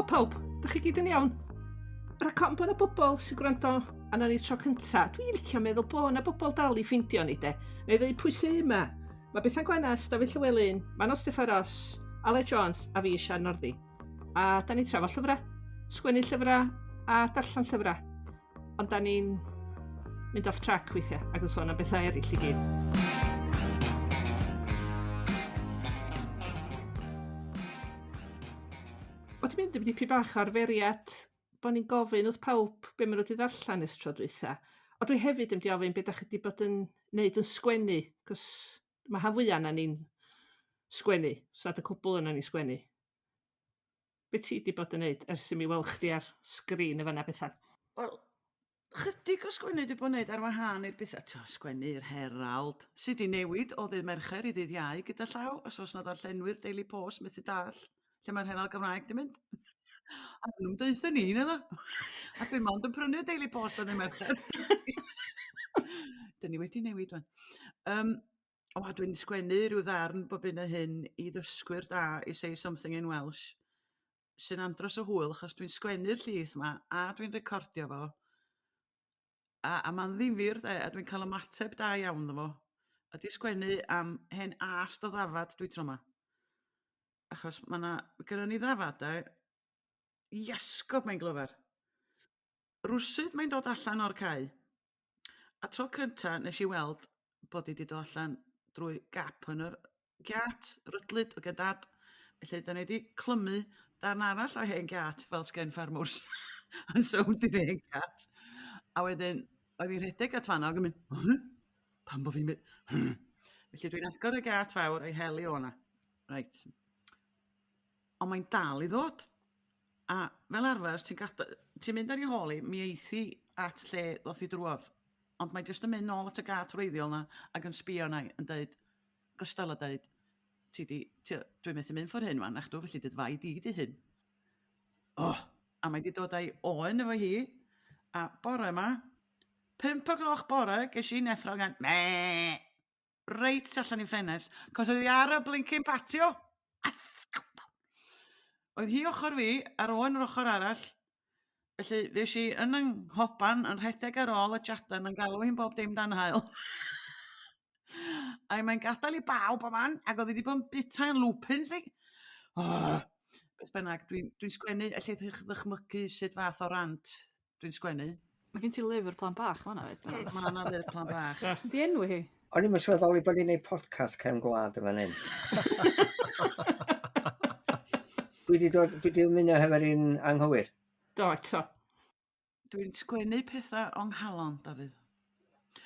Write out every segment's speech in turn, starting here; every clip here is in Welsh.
Helo pawb, da chi gyd yn iawn? Rhaid cofn bod yna bobl sy'n gwrando arno ni tro cynta. Dwi'n licio meddwl bod yna bobl dal i ffindio ni de. Neu ddweud pwy sy'n yma. Mae Bethan Gwanas, Dafydd Llywelyn, Manon Steffan Aled Jones a fi Sian Norddi. A da ni'n trafod llyfrau, sgwennu llyfrau a darllen llyfrau. Ond da ni'n mynd off track weithiau ac yn sôn am bethau eraill i gyd. Wedi mynd yn dipyn bach o arferiad bod ni'n gofyn wrth pawb be maen nhw wedi ddarllen ers tro dwytha. Ond dwi hefyd yn mynd i ofyn be da chi wedi bod yn neud yn sgwennu, cos mae rhan fwya na ni'n sgwennu, os nad y cwbl yna ni'n sgwennu. Be ti 'di bod yn neud ers i mi weld chdi ar sgrin yn fan'na Bethan? Wel, chydig o sgwennu dwi 'di bod yn neud ar wahân i'r betha t'o' sgwennu i'r Herald, sy 'di newid o ddydd Mercher i ddydd Iau gyda llaw, os o's 'na ddarllenwyr Daily Post methu dall lle mae'r Herald Gymraeg 'di mynd. A ma' nhw'n deutha ni naddo? A dwi mond yn prynu y Daily Post ar ddy' Mercher. 'Dyn ni wedi newid 'wan. Yym O a dwi'n sgwennu rhyw ddarn bob hyn a hyn i ddysgwyr da i say something in Welsh sy'n andros o hwyl achos dwi'n sgwennu'r llith 'ma a dwi'n recordio fo a a ma'n ddifyr 'de a dwi'n cael ymateb da iawn iddo fo. A 'di sgwennu am hen ast o ddafad dwi tro 'ma. Achos ma' 'na gynnon ni ddafad 'de, iasgob mae'n glyfar. Rwsut mae'n dod allan o'r cae. A tro cynta nes i weld bod hi 'di dod allan drwy gap yn yr giât rydlyd o gen dad. Felly 'dan ni 'di clymu darn arall o hen giât fel sgen ffarmwrs yn sownd i'r hen giât. A wedyn oedd hi'n rhedeg at fanno ag yn mynd "Huh? Pam bo' fi'n mynd huh?" Felly dwi'n agor y giât fawr a'i hel 'i o 'na. Reit. Ond mae'n dal i ddod. A fel arfer os ti'n gada- ti'n mynd ar 'i hôl 'i mi eith hi at lle ddoth hi drwodd. Ond mae jyst yn mynd nôl at y gât wreiddiol 'na ac yn sbio arna i yn deud gystal â deud ti 'di ti dwi methu mynd ffor hyn 'wan nachdw felly dy fai di 'di hyn. Oh! A mae 'di dod â'i oen efo hi a bore 'ma pump o gloch bore gesh i neffro gan mê! Reit allan i'n ffenest, 'cos oedd hi ar y blincin patio. Oedd hi ochr fi a'r oen yr ochr arall. Felly fues i yn 'y nghoban yn rhedeg ar ôl y jadan yn galw hi'n bob dim dan haul. A mae'n gadael i bawb o man ac oedd hi wedi bod yn bita yn lupins i. Oh, beth bynnag, dwi'n dwi sgwennu, allai ddychmygu sut fath o rant dwi'n sgwennu. Mae gen ti lyfr plant bach fan'na 'fyd. Mae 'na lyfr plant bach. Di enw hi? O'n i'm yn sylweddoli bod ni'n neud podcast cefn gwlad yn fan hyn. Dwi 'di dod, dwi 'di ymuno hefo'r un anghywir. Do, eto. Dwi'n sgwennu pethau o'n nghalon, Dafydd.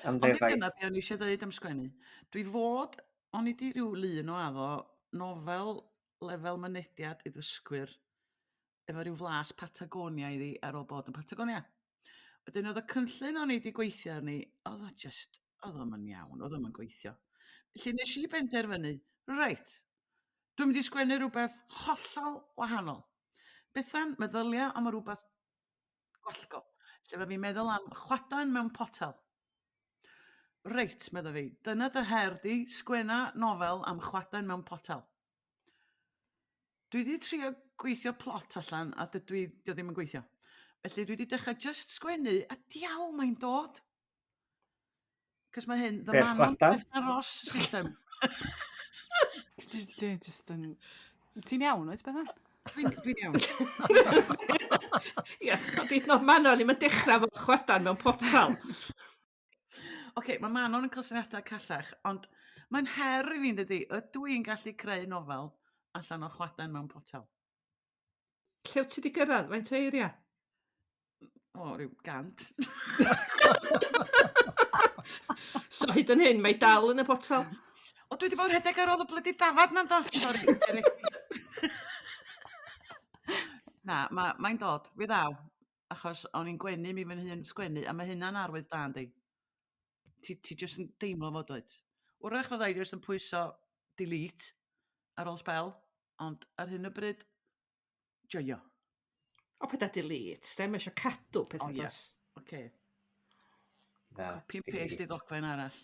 Am Ond nid ddefaid. dyna be o'n i eisiau dweud am sgwennu. Dwi fod, o'n i 'di rhyw lun o addo nofel lefel mynediad i ddysgwyr efo rhyw flas Patagonia iddi ar ôl bod yn Patagonia. Wedyn oedd y cynllun o'n i 'di gweithio arni, oedd o just, oedd o'm yn iawn, oedd o'm yn gweithio. Felly nes i benderfynu, reit, dwi'n mynd i sgwennu rhywbeth hollol wahanol. Bethan, meddylia am rhywbeth gwallgo. Lle fe fi'n meddwl am chwadan mewn potel. Reit, medda fi, dyna dy her di, sgwenna nofel am chwadan mewn potel. Dwi 'di trio gweithio plot allan a dydw i... 'di o ddim yn gweithio. Felly dwi 'di dechrau jyst sgwennu a diawl mae'n dod. Cos mae hyn the Beth, man on chwadan? Bethan Ross system. Dwi dwi jyst yn... Ti'n iawn wyt Bethan? Dwi'n dwi iawn. Ie, ond hyd yn oed Manon ddim yn dechrau efo chwadan mewn potel. Oce, mae Manon yn cael syniadau callach, ond mae'n her i fi yn dydi? Ydw i'n gallu creu nofel allan o chwadan mewn potel? Lle wyt ti wedi gyrraedd? Faint o eiriau? O, ryw gant. So hyd yn hyn, mae dal yn y botel. O, dwi wedi bod yn rhedeg ar ôl y blydi dafad na'n do. Sori. Na, ma' mae'n dod. Fi ddaw. Achos o'n i'n gwenu mi fy hun sgwennu a ma' hynna'n arwydd da yndi? Ti ti jyst yn deimlo fo dwyt? Wrach fydda i jyst yn pwyso delete ar ôl sbel, ond ar hyn o bryd, joio. O, pethau delete, de? Mae eisiau cadw pethau O, ie. does? Oce. Na, Copy and dim paste i byd. ddogfen arall.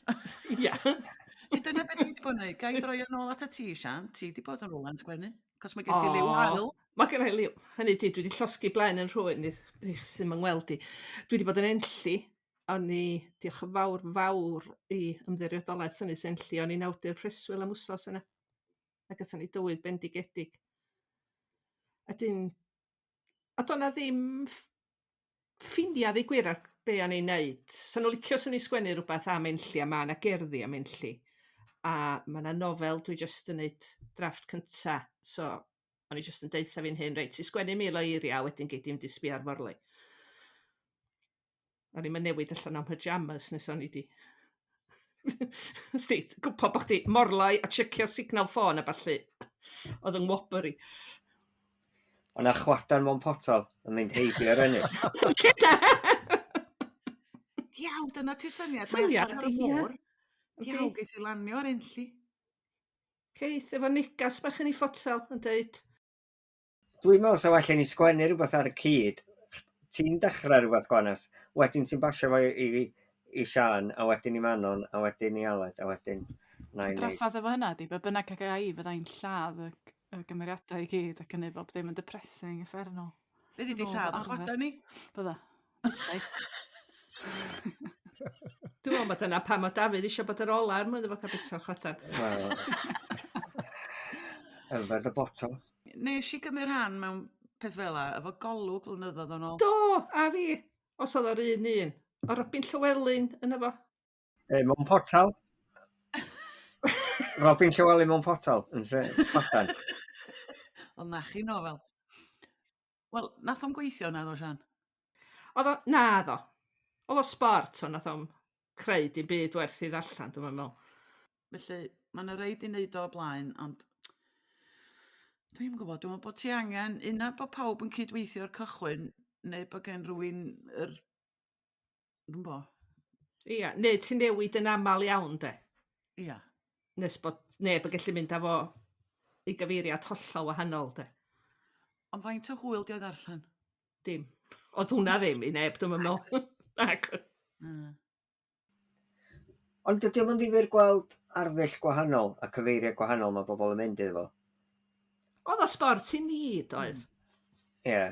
Ia. Felly dyna beth dwi wedi bod yn neud. Ga i droi yn ôl atat ti, Sian? Ti wedi bod yn rowland sgwennu? Cos mae gen ti liw O. haul. Mae gen i liw. Hynny 'di, dwi wedi llosgi blaen yn rhywun i i chi sydd yn ngweld i. Dwi wedi bod yn Enlli. O'n i, diolch yn fawr fawr i Ymddiriedolaeth Ynys Enlli, o'n i'n awdur preswyl am wsos yna. A gathon ni dywydd bendigedig. A dyn, a do'n 'na ddim ffiniau ddeud gwir ar be o'n i'n neud. 'Sa nhw'n licio 'swn i'n sgwennu rhywbeth am Enlli, a ma' 'na gerddi am Enlli. A ma' 'na nofel dwi jyst yn neud drafft cynta, so o'n i jyst yn deutha fi'n hun, reit, ti sgwennu 1000 o eiriau, a wedyn gei di mynd i sbio ar morloi. O'n i'm yn newid allan o'm pyjamas nes o'n i 'di Sti, gwbod bo' chdi morloi a checio signal ffôn a ballu. Oedd yng ngwobr i. O' 'na chwadan mewn potel yn mynd heibio'r ynys. Diawl, dyna ti syniad. Mae Syniad, allan ar y ia. môr. Diawl, Yndi. geith i lanio ar Enlli. Ceith efo negas bach yn ei ffotel yn deud, Dwi'n meddwl 'sa well i ni sgwennu rhywbeth ar y cyd. Ti'n dechrau rhywbeth, Gwanas, wedyn ti'n basio fo i Siân, a wedyn i Manon, a wedyn i Aled, a wedyn na i wneud. Draffath efo hynna 'di, be bynnag a ga i fydda i'n lladd y gymeriadau i gyd ac yn neud bob dim yn depressing, uffernol. Fyddi di Yn ôl lladd y arfer. chwadan ni. Bydda. Bita i. Dwi'n meddwl bod dyna pam o Dafydd eisiau bod yr ola er mwyn iddo fo cael bita'r chwadan. Wel, yfed y botol. Nes i gymryd rhan mewn peth fel 'a efo Golwg flynyddoedd yn ôl. Do, a fi. Os oedd o'r un un. O Robin Llywelyn yna fo. E, mewn potel. Robin Llywelyn mewn potel yn lle chwadan. Wel, na chi nofel. Wel, nath o'm gweithio na ddo, Sian. Oedd o, na ddo. Oedd o sport, ond nath o'm creu dim byd werth i ddarllen, dwi'n meddwl. Felly, mae yna rei 'di wneud o o blaen, ond dwi'n gwybod, dwi'n meddwl bod ti angen, una bod pawb yn cydweithio o'r cychwyn, neu bod gen rhywun yr, dwi'n bo, Ia, neu ti'n newid yn aml iawn, de. ia. Nes bod neb yn gallu mynd â fo i gyfeiriad hollol wahanol, de. Ond faint o hwyl di o ddarllen? Dim. Oedd hwnna ddim i neb, dwi'n meddwl. Ac Ond dydy o'm yn ddifyr gweld arddull gwahanol a cyfeiriad gwahanol mae bobl yn mynd iddo fo. Oedd o sport i ni, doedd. Ie.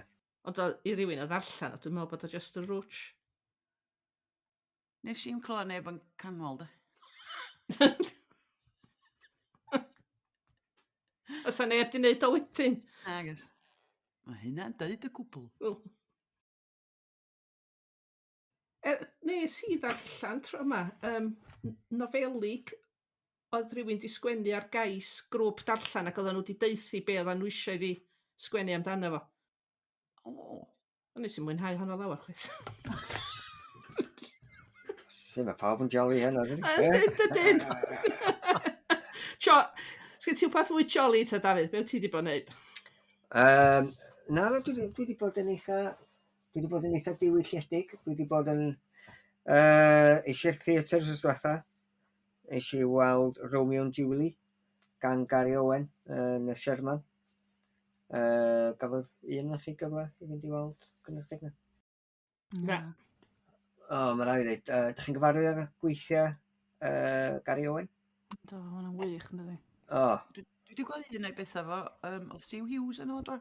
Ond o, i rywun o ddarllen, o, dwi'n meddwl bod o just a rwtsh. Nes i'm clywed neb yn canmol, de. Oes 'na neb 'di wneud o wedyn. Nagoes. Mae hynna'n deud y gwbl. Wel. Nes i ddarllen tro yma nofelig oedd rhywun 'di sgwennu ar gais grŵp darllen ac oedden nhw wedi deuthu be oedden nhw eisiau iddi sgwennu amdano fo. O. Ond nes i mwynhau honno lawer chwaith. Sut mae pawb yn jolly heno, dydi? Ydyn, dydyn. Tio, sgen ti wbath fwy jolly ta, Dafydd? Be wyt ti wedi bod yn neud? Na, na, dwi wedi bod yn eitha diwylliedig. Dwi wedi bod yn eisiau'r theatr wsos diwetha. Eisiau i weld Romeo and Julie gan Gary Owen yn y Sherman. Gafodd un o'ch chi gyfle i fynd i weld cynhyrchiad yna? Na. O, mae rhaid i ddweud, dych chi'n gyfarwydd efo gweithiau Gary Owen? Do, ma' hwnna'n wych, yn dydi? O. Dwi wedi gweld un o'i bethau fo, oedd Steve Hughes yn o, do?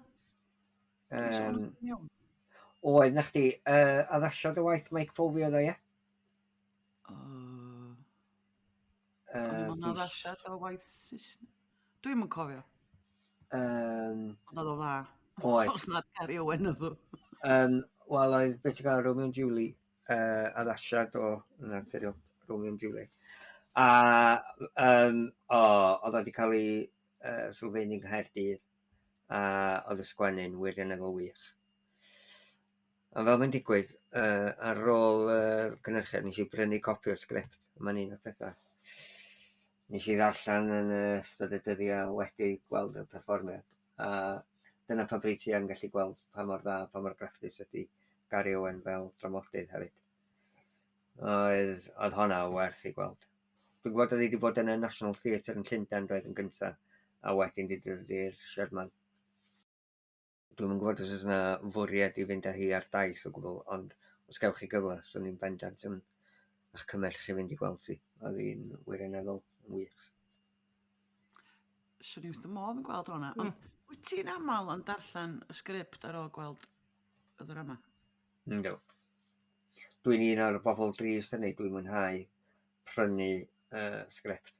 Dwi'n sôn am iawn. Oedd, na chdi, addasiad o waith Mike Povey oedd o, ie? O. O'n i'n meddwl addasiad o waith Saesneg. Dwi'm yn cofio. Ond oedd o dda. Oedd. Os nad Gary Owen oedd o. Wel, oedd beth ti'n gael Romeo and Julie, addasiad o, yn naturiol, Romeo and Julie. A o, oedd o wedi cael ei sylfaenu yng Nghaerdydd, a oedd y sgwennu'n wirioneddol wych. A fel mae'n digwydd, ar ôl yr cynhyrchiad, nes i brynu copi o'r sgript. Mae'n un o'r pethau nes i ddarllen yn y ystod y dyddiau wedi gweld y perfformiad. A dyna pa bryd ti yn gallu gweld pa mor dda, pa mor grefftus ydy Gary Owen fel dramodydd hefyd. Oedd honna werth i gweld. Dwi'n gwybod oedd hi wedi bod yn y National Theatre yn Llundain roedd yn gyntaf, a wedyn wedi dod i'r Sherman. Dwi'm yn gwybod os oes yna fwriad i fynd â hi ar daith o gwbl, ond os gewch chi gyfle, swn i'n bendant yn 'ych cymell chi fynd i gweld hi. Oedd hi'n wirioneddol yn wych. Swn i wrth fy modd yn gweld hwnna. Ond wyt ti'n aml yn darllen y sgript ar ôl gweld y ddrama? Yndw. Dwi'n un o'r bobl drist hynny, dwi'n mwynhau prynu sgript.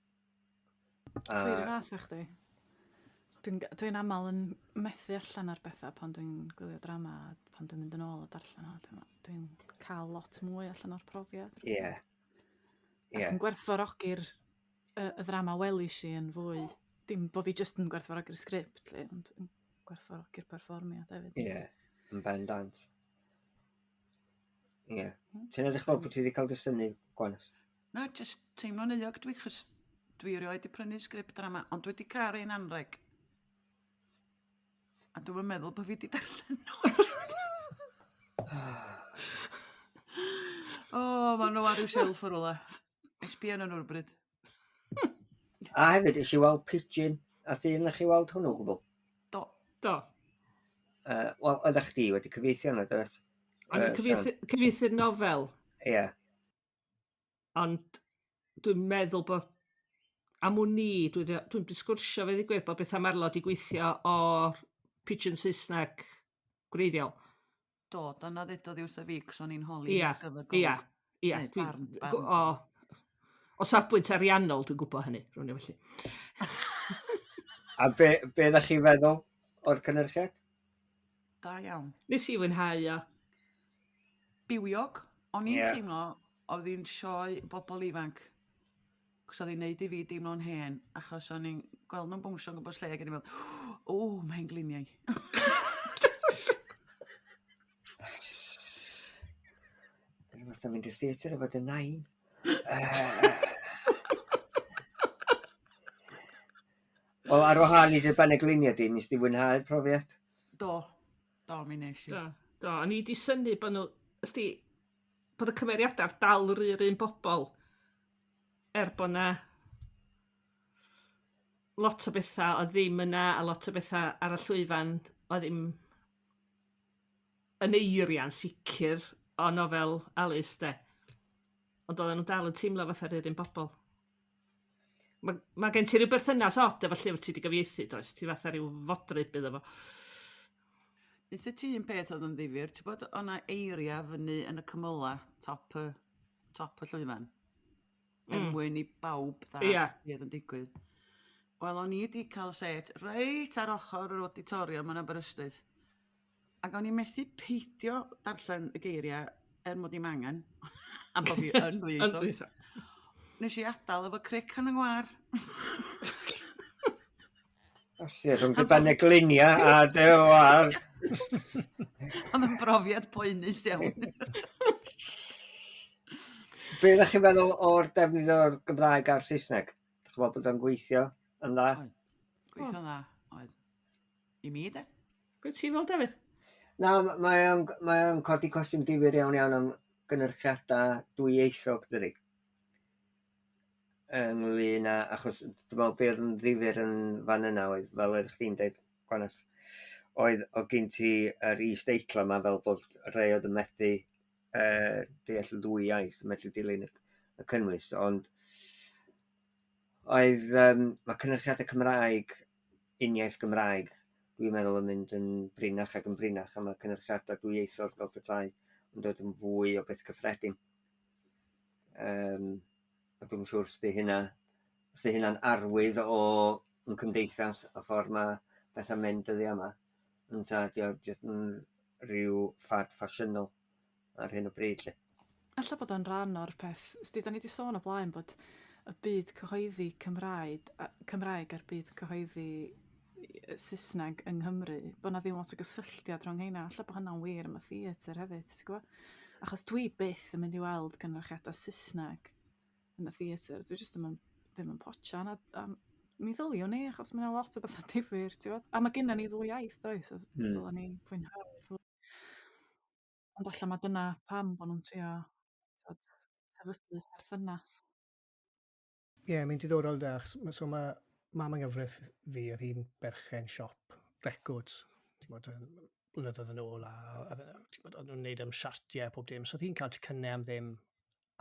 A... Dwi'n run fath â chdi. Dwi'n dwi aml yn methu allan ar bethau pan dwi'n gwylio drama a pan dwi'n mynd yn ôl a darllen o. Dwi'n dwi cael lot mwy allan o'r profiad. Ie. Yeah. Ac yn gwerthfawrogi'r y ddrama welis i yn fwy. Dim bod fi jyst yn gwerthfawrogi'r sgript, lle, ond yn gwerthfawrogi'r perfformiad hefyd. Ie, yeah, yn bendant. Ie. Yeah. Ti'n edrych fel bod ti wedi cael dy synnu, Gwanas? Na, jyst teimlo'n euog dwi, chos dwi erioed 'di prynu sgript drama, ond dwi 'di cael un anreg. A dwi'm yn meddwl bod fi 'di darllen nhw. O, maen nhw ar ryw silff yn rhywle. Sbia arnyn nhw rywbryd. A hefyd, es i weld Pigeon. A un na chi weld hwnnw o gwbl? Do. Do. Wel, oeddech chdi wedi cyfieithu hwnna, doeddet? O'n i'n cyfieithu'r nofel. Ie. Yeah. Ond dwi'n meddwl bod am wn i, dwi'n dwi dwi sgwrsio fe ddigwydd bod Bethan Marlow 'di gweithio o'r Pigeon Saesneg gwreiddiol. Do, dyna ddudodd hi wrtha fi, cos o'n i'n holi Ia, ar gyfer golwg. Ia, ia. Neu barn, barn. O, o safbwynt ariannol, dwi'n gwybod hynny, rwy'n felly. A be, be ddech chi'n feddwl o'r cynhyrchiad? Da iawn. Nes i fwynhau o. Bywiog. O'n i'n yeah. teimlo oedd hi'n sioe bobl ifanc. Cos oedd hi'n neud i fi deimlo'n hen, achos o'n i'n gweld nhw'n bownsio yn gwmpas lle ac o'n i'n meddwl, o, mae'n gliniau. Dwi'n fatha mynd i'r theatr efo dy nain. Wel, ar wahân i dy ben y gliniau di, nes di fwynhau'r profiad? Do, do, mi nes i. Do, do. O'n i 'di synnu bod nhw, ysdi, bod y cymeriadau dal yr un bobl, er bod 'na lot o bethau oedd ddim yna a lot o bethau ar y llwyfan oedd ddim yn eiriau'n sicr o nofel Alys 'de. Ond oedden nhw dal yn teimlo fatha'r un bobl. Mae ma' gen ti ryw berthynas od efo llyfr ti 'di gyfieithu does? Ti fatha ryw fodryb iddo fo. Nes i ti un peth oedd yn ddifyr, ti'n bod o'na eiriau fyny yn y cymylau top y, top y llwyfan? Er mwyn i bawb ddallt yeah. beth oedd yn digwydd. Wel, o'n i wedi cael set reit ar ochr yr auditorium yn Aberystwyth. Ac o'n i methu peidio darllen y geiriau er mod i'm angen, am bod fi yn ddwyieithog. Nes i adael efo cric yn 'y ngwar. Os rhwng dy ben y gliniau a dy war. Ond yn brofiad poenus iawn. Be ydych chi'n feddwl o'r defnydd o'r Gymraeg a'r Saesneg? Dych chi'n meddwl bod o'n gweithio yn dda? Oedd. Gweithio'n dda, oedd. I mi, de. Be ti'n fel, Dafydd? Na, mae o'n mae o'n codi cwestiwn difyr iawn iawn am gynyrchiadau dwyieithog, dydi? Ynglyn â, achos dwi'n meddwl be oedd yn ddifyr yn fan yna oedd, fel oeddech chdi'n deud, Gwanas, oedd o gen ti yr is-deitlau 'ma fel bod rhai oedd yn methu deall y ddwy iaith yn medru dilyn y cynnwys, ond oedd mae cynyrchiadau Cymraeg, uniaith Gymraeg, dwi'n meddwl yn mynd yn brinach ac yn brinach, a mae cynyrchiadau dwyieithog fel petai yn dod yn fwy o beth cyffredin. A dwi'm yn siŵr os 'di hynna, os 'di hynna'n arwydd o yn cymdeithas y ffordd mae pethau'n mynd dyddiau yma, ynta ydi o jyst yn rhyw ffad ffasiynol ar hyn o bryd 'lly. Ella bod o'n rhan o'r peth, sdi, da ni 'di sôn o blaen bod y byd cyhoeddi Cymraeg, Cymraeg a'r byd cyhoeddi Saesneg yng Nghymru, bod 'na ddim lot o gysylltiad rhwng heina. Ella bod hynna'n wir am y theatr hefyd, ti'n gwybod? Achos dwi byth yn mynd i weld cynyrchiadau Saesneg yn y theatr. Dwi jyst ddim yn, ddim yn potsian a, a mi ddyliwn ni, achos mae 'na lot o bethau difyr, ti'n gwybod? A mae gennym ni ddwy iaith, does? So dylen ni fwynhau. Ond alla ma' dyna pam bod nhw'n trio t'od sefydlu perthynas. Ie, yeah, mae'n diddorol da, achos so mae mam yng nghyfraith fi, oedd hi'n berchen siop records, ti'n bod, blynyddoedd yn ôl, a, a ti'n bod, oedd nhw'n neud am siartiau a pob dim, so oedd hi'n cael tocynnau am ddim.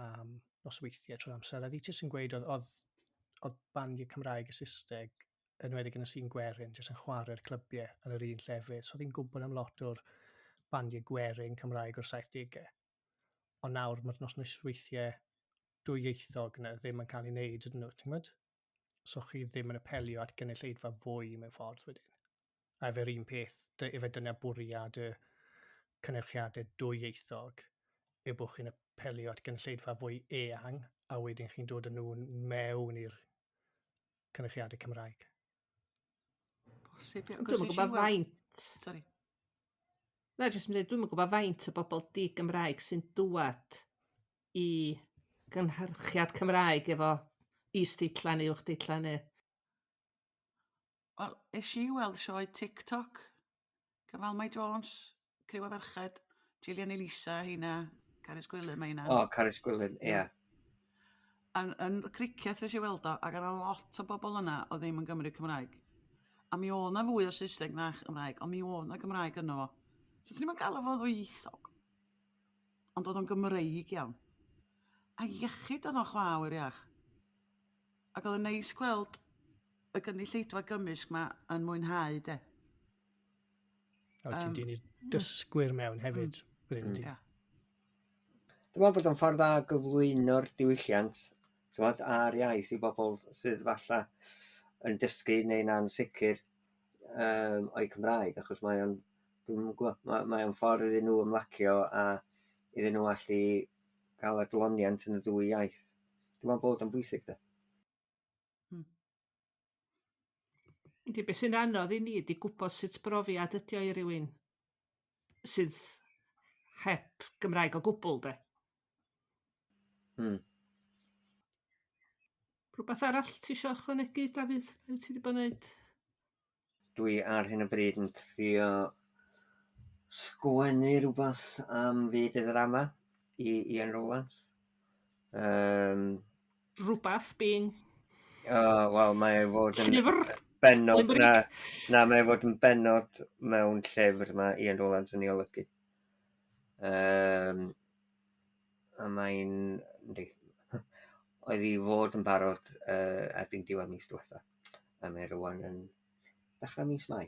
am nosweithiau trwy'r amser, a ddi jyst yn gweud oedd bandiau Cymraeg a Saesneg, yn enwedig yn y sîn gwerin, jyst yn chwarae'r clybiau yn yr un llefydd. So oedd hi'n gwybod am lot o'r bandiau gwerin Cymraeg o'r 70au. Ond nawr mae'r nosweithiau dwyieithog yna ddim yn cael ei wneud ydyn nhw, ti'n gwybod? So chi ddim yn apelio at gynulleidfa fwy mewn ffordd wedyn. A efo'r un peth, efe dyna bwriad y cynyrchiadau dwyieithog, yw bod chi'n apelio at gynulleidfa fwy eang, a wedyn chi'n dod â nhw mewn i'r cynyrchiadau Cymraeg. Bosib, ie. Dwi'm yn gwybod faint. Sorry. Na, jyst yn dweud, dwi'm yn gwybod faint o bobl di-Gymraeg sy'n dŵad i gynhyrchiad Cymraeg efo is-deitla neu uwchdeitla neu. Wel, es i weld sioe TikTok gan Valmai Jones, Criw o Ferched, Gillian Elisa, heina, Carys Gwilym, heina. O, Carys Gwilym, ie. Yeah. Yn, yn Cricieth es i weld o, ac yna lot o bobl yna o ddim yn Gymru Cymraeg. A mi oedd na fwy o Saesneg na Chymraeg, ond mi oedd na Gymraeg yno fo. So ti'n yn gael o fo ddwyieithog. Ond oedd o'n Gymreig iawn. A iechyd oedd o'n chwa wir iach. Ac oedd o'n neis gweld y gynulleidfa gymysg ma yn mwynhau de. A ti'n dynnu dysgwyr mewn hefyd. Yeah. Dwi'n meddwl bod o'n ffordd dda o gyflwyno'r diwylliant, t'mod, a'r iaith i bobl sydd falla yn dysgu neu'n ansicr o'i Cymraeg, achos mae o'n, dwi'm yn gwybod, mae o'n ffordd iddyn nhw ymlacio a iddyn nhw allu cael adloniant yn y ddwy iaith. Dwi'n meddwl bod o'n bwysig de. Yndi, beth sy'n anodd i ni ydy gwybod sut brofiad ydy o i rywun sydd heb Gymraeg o gwbl, de. Rhywbeth arall ti isio ychwanegu, Dafydd? Be wyt ti wedi bod yn neud? Dwi ar hyn o bryd yn trio sgwennu rhywbeth am fyd y ddrama i Ian Rowlands. Rhywbeth being? Wel, mae e fod yn Llyfr? Bennod, Limerick? na, mae e fod yn bennod mewn llyfr mae Ian Rowlands yn ei olygu. A mae'n, yndi, oedd hi fod yn barod erbyn diwedd mis diwetha. A mae rwan yn dechrau mis Mai.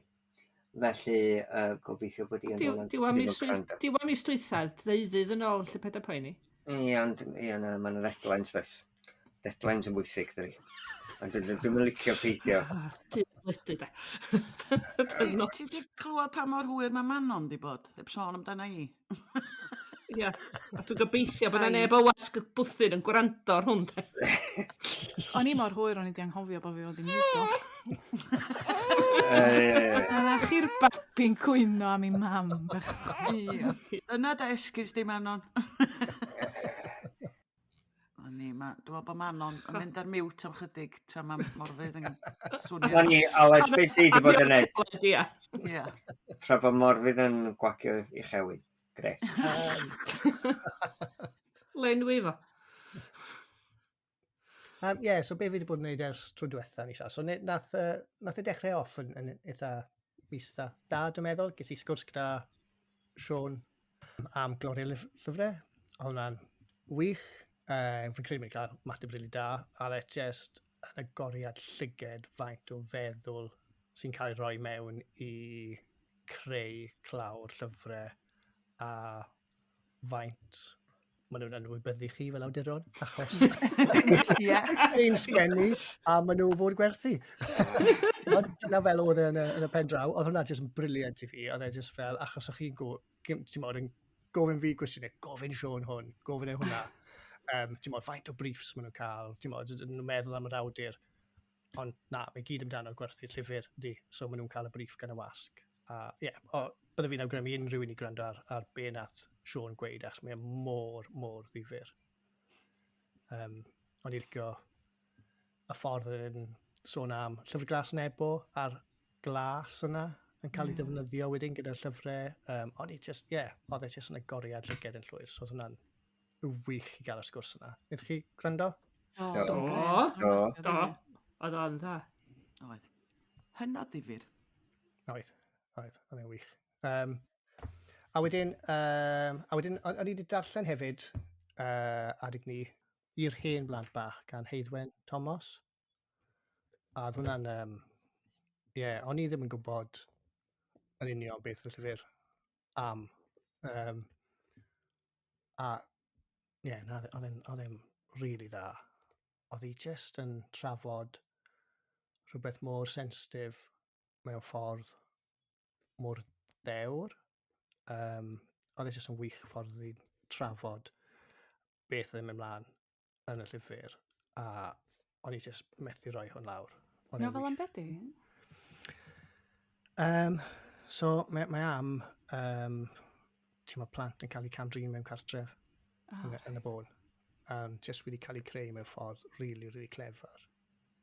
Felly, gobeithio bod Ian Rowlands Diwedd ddim mis yn gwrando. Diwedd mis dwytha, ddeuddydd yn ôl, lle paid â poeni. Ie, ond, ie, na, ma' 'na deadlines, does. Deadlines yn bwysig, dydi. Ond dwi'm yn licio peidio. Ti'n lydu, de. Ti 'di clywed pa mor hwyr mae Manon 'di bod? Heb sôn amdana i. Ia, a dwi'n gobeithio bod 'na neb o wasg y bwthyn yn gwrando ar hwn, de. O'n i mor hwyr, o'n i 'di anghofio bod fi fod i mudo. A chi'r babi'n cwyno am ei mam, bech. Ia. Dyna dy esgus di, Manon. O'n i, dwi'n meddwl bod Manon yn mynd ar mute am chydig tra mae Morfudd yn swnio. Na ni, Aled, be ti 'di bod yn neud? Ia. Ia. Tra bod Morfudd yn gwagio i chewyn. Gret. Lenwi fo. Ie, so be fi wedi bod yn neud ers tro diwetha ni siarad. So nath e dechrau off yn eitha mis eitha da, dwi'n meddwl. Ges i sgwrs gyda Siôn am Gloria Lyfrau. Oedd hwnna'n wych. Fi'n credu mae'n cael ymateb rili da. A oedd e just yn agoriad llyged faint o feddwl sy'n cael ei roi mewn i creu clawr llyfrau a faint maen nhw'n anwybyddu chi fel awduron, achos ein sgwennu a maen nhw fod gwerthu. Ond dyna fel oedd e yn y pen draw. Oedd hwnna jyst yn brilliant i fi. Oedd e jyst fel, achos o'ch chi'n ti'n modd, yn gofyn fi gwestiynau, gofyn Siôn hwn, gofyn e hwnna. Ti'n modd, faint o briefs maen nhw'n cael, ti'n modd, ydyn nhw'n meddwl am yr awdur. Ond na, mae gyd amdano gwerthu'r llyfr, di. So maen nhw'n cael y brief gan y wasg. A ie, yeah, bydde fi'n awgrymu unrhyw un i gwrando ar be nath Siôn gweud, achos mae e mor, mor ddifyr. O'n i licio y ffordd yn sôn am Llyfr Glas Nebo a'r glas yna yn cael ei defnyddio wedyn gyda'r llyfrau. O'n i just, ie, yeah, oedd e just yn agoriad llyged yn llwyr, so oedd hwnna'n wych i gael y sgwrs yna. Wnaethoch chi gwrando? Do. Do. Do. Do. Do. Oedd o'n dda. Oedd. Hynod ddifyr. Oedd. Oedd. Oedd e'n wych. A wedyn, o'n i wedi darllen hefyd adeg ni i'r hen blant bach gan Heiddwen Thomas. A oedd hwnna'n... Ie, yeah, o'n i ddim yn gwybod yn union beth oedd y llyfr am. A ie, yeah, na, oedd e'n really dda. Oedd hi just yn trafod rhywbeth mor sensitif mewn ffordd mor ddewr. Oedd e jyst yn wych ffordd i trafod beth oedd yn mynd mlaen yn y llyfr, a o'n i jyst methu rhoi hwn lawr. Nofel am beth di? So mae, mae am, ti'n ma plant yn cael eu cam-drin mewn cartref yn y bôn. Just wedi cael eu creu mewn ffordd really, really clever.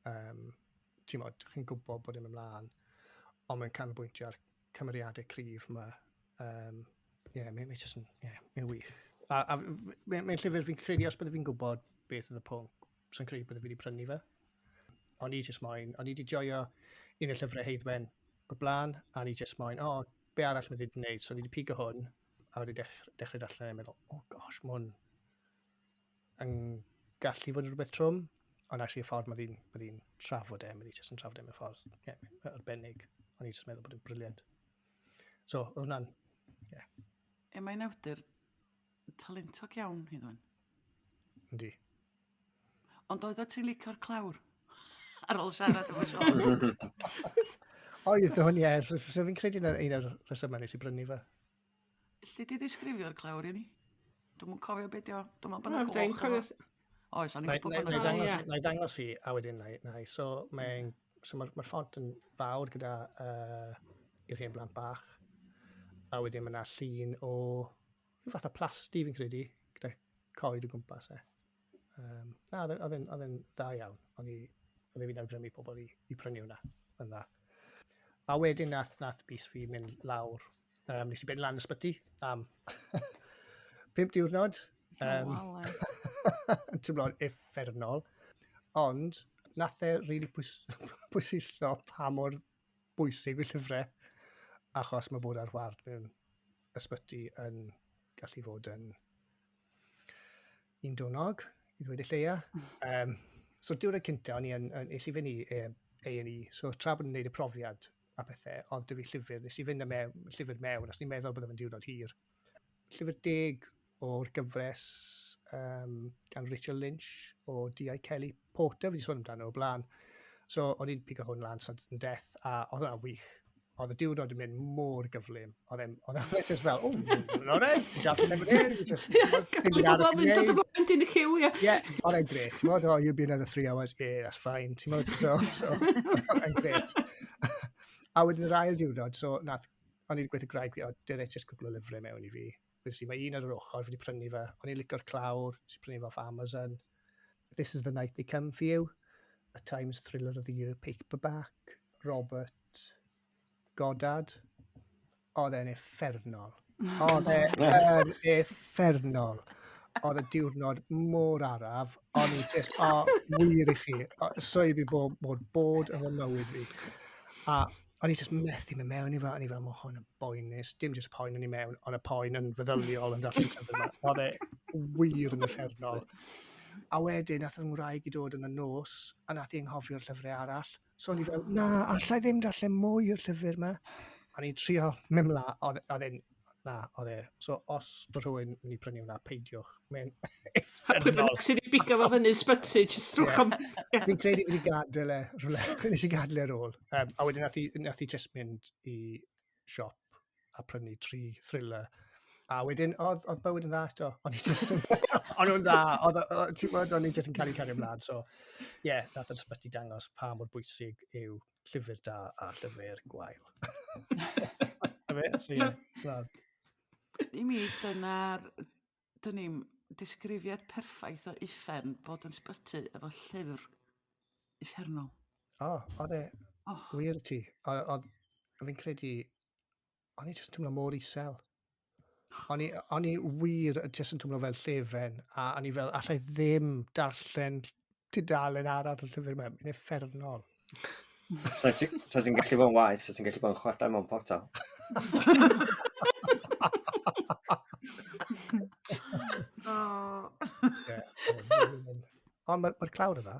Ti'n mo, chi'n gwybod bod e'n mynd mlaen, ond mae'n canolbwyntio ar cymeriadau cryf yma. Yeah, mae'n mae just yn, yeah, mae'n wych. A mae'n mae llyfr fi'n credu, os bydde fi'n gwybod beth oedd y pwnc, sy'n credu bydde fi wedi prynu fe. O'n i just moyn, o'n i wedi joio un o'r llyfrau Heiddwen o'r blaen, a o'n i just moyn, o, oh, be arall mae wedi gwneud? So o'n i wedi pigo hwn, a wedi dechrau darllen e, meddwl, oh gosh, mae hwn yn gallu fod yn rhywbeth trwm, ond actually y ffordd mae di'n ma di trafod e, mae di just yn trafod e mewn ffordd yeah, arbennig. O'n i just meddwl bod e'n brilliant. So, oedd hwnna'n, yeah. E, mae'n awdur talentog iawn, Heiddwen. Yndi. Ond oedd o ti'n licio'r clawr? Ar ôl siarad efo Siôn. Oedd hwn, ie. So fi'n credu na un o'r rhesymau nes i brynu fe. Elli di ddisgrifio'r clawr i ni? Dwi'm yn cofio beth o. Dwi'n meddwl bod yna goch. Cofio... Oes, o'n i'n gwybod bod yna goch. Na i ddangos i, a wedyn na i. So mae'n so mae'r ma ffont yn fawr gyda i'r hen blant bach. A wedyn mae yna llun o rhyw fath o plasti fi'n credu, gyda coed o gwmpas e. Na, oedd e'n dda iawn. O'n i, oedd e fi'n awgrymu pobl i prynu hwnna, yn dda. A wedyn nath bys fi mynd lawr. Nes i mynd lan ysbyty am 5 diwrnod. Oh, teimlo'n uffernol. Ond nath e really pwysleisio pa mor bwysig yw llyfrau, achos mae bod ar ward mewn ysbyty yn gallu fod yn un donog, i ddweud y lleia. So diwrnod cynta, o'n i yn, es i fynd i A&E, so tra bod yn gwneud y profiad a pethau, oedd dy fi llyfr, nes i fynd â llyfr mewn, os ni'n meddwl bod e'n diwrnod hir. Llyfr 10 o'r gyfres gan Rachel Lynch o D.I. Kelly Porter, fi wedi sôn amdano o blaen. So o'n i'n pigo hwn lan sudden death, a oedd hwnna'n wych. Oedd y diwrnod yn mynd mor gyflym. Oedd e'n just fel, oh, no re, dwi'n darllen efo hyn, just, dim byd arall i wneud. Dod o yn y cyw, ie. Ie, oedd e'n gret. Ti'n modd, oh, you'll be another 3 hours, yeah, that's fine. Ti'n modd, so, oedd e'n gret. A wedyn yr ail diwrnod, so nath, o'n i'n gweithio graig fi, o, dyna just cwpl o lyfrau mewn i fi. Wnes i, mae un ar yr ochr, fi wedi prynu fe. O'n i'n licio'r clawr, nes i prynu fe off Amazon. This is the night they come for you. A Times Thriller of the Year paperback. Robert Goddard. Oedd e'n uffernol. Oedd e'n uffernol. Oedd y diwrnod mor araf. O'n i just, o, wir i chi. So i fi bod, bod bod yn fy mywyd fi. A o'n i just methu mynd mewn i fe. O'n i fel, mae hwn yn boenus. Dim just y poen o'n i mewn, ond y poen yn feddyliol yn darllen llyfr yma. Oedd e wir yn uffernol. A wedyn, nath yng Ngwraig i dod yn y nos, a nath i anghofio'r llyfrau arall. So o'n i fel, na, allai ddim darllen mwy o'r llyfr yma. A ni'n trio mynd mlaen, oedd e'n, na, oedd e. So os bod rhywun mynd i prynu hwnna, peidiwch. Mae'n uffernol. Pwy bynnag sydd wedi bigo fo fyny ysbyty, jyst trwch am... Fi'n credu fi wedi gadael e rhywle, nes i gadael e ar ôl. A wedyn nath i just mynd i siop a prynu 3 thriller. A wedyn, oedd bywyd yn dda eto. O'n i just yn... O'n nhw'n dda. Ti'n gwybod, o'n i just yn cael ei cario ymlaen. So, ie, yeah, nath yr ysbyty dangos pa mor bwysig yw llyfr da a llyfr gwael. A fe? So, ie. Na. I mi, dyna'r... Dyn ni'n disgrifiad perffaith o uffern bod yn ysbyty efo llyfr uffernol. O, oedd e wir ti. Oedd, fi'n credu, o'n i jyst yn teimlo mor isel. O'n i wir jyst yn teimlo fel llefen, a o'n i fel, allai ddim darllen tudalen arall y llyfr yma, mae'n uffernol. So ti'n gallu bod yn waeth, so ti'n gallu bod yn chwarae mewn portal. Oh. Ond mae'r ma clawr yna.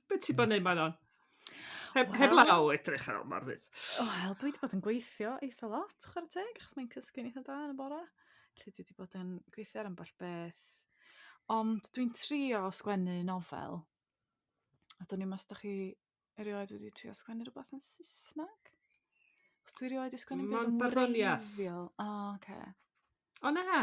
Be ti bod yn neud Manon? Heb, well, heb law edrych ar ôl Morfydd. Wel, dwi wedi bod yn gweithio eitha lot, chwarae teg, achos mae'n cysgu'n eitha da yn y bore. Felly dwi wedi bod yn gweithio ar ambell beth. Ond dwi'n trio sgwennu nofel. A do'n i'm os da chi erioed wedi trio sgwennu rhywbeth yn Saesneg? Os dwi erioed wedi sgwennu byd yn barddoniaeth. O, oh, oce. O na!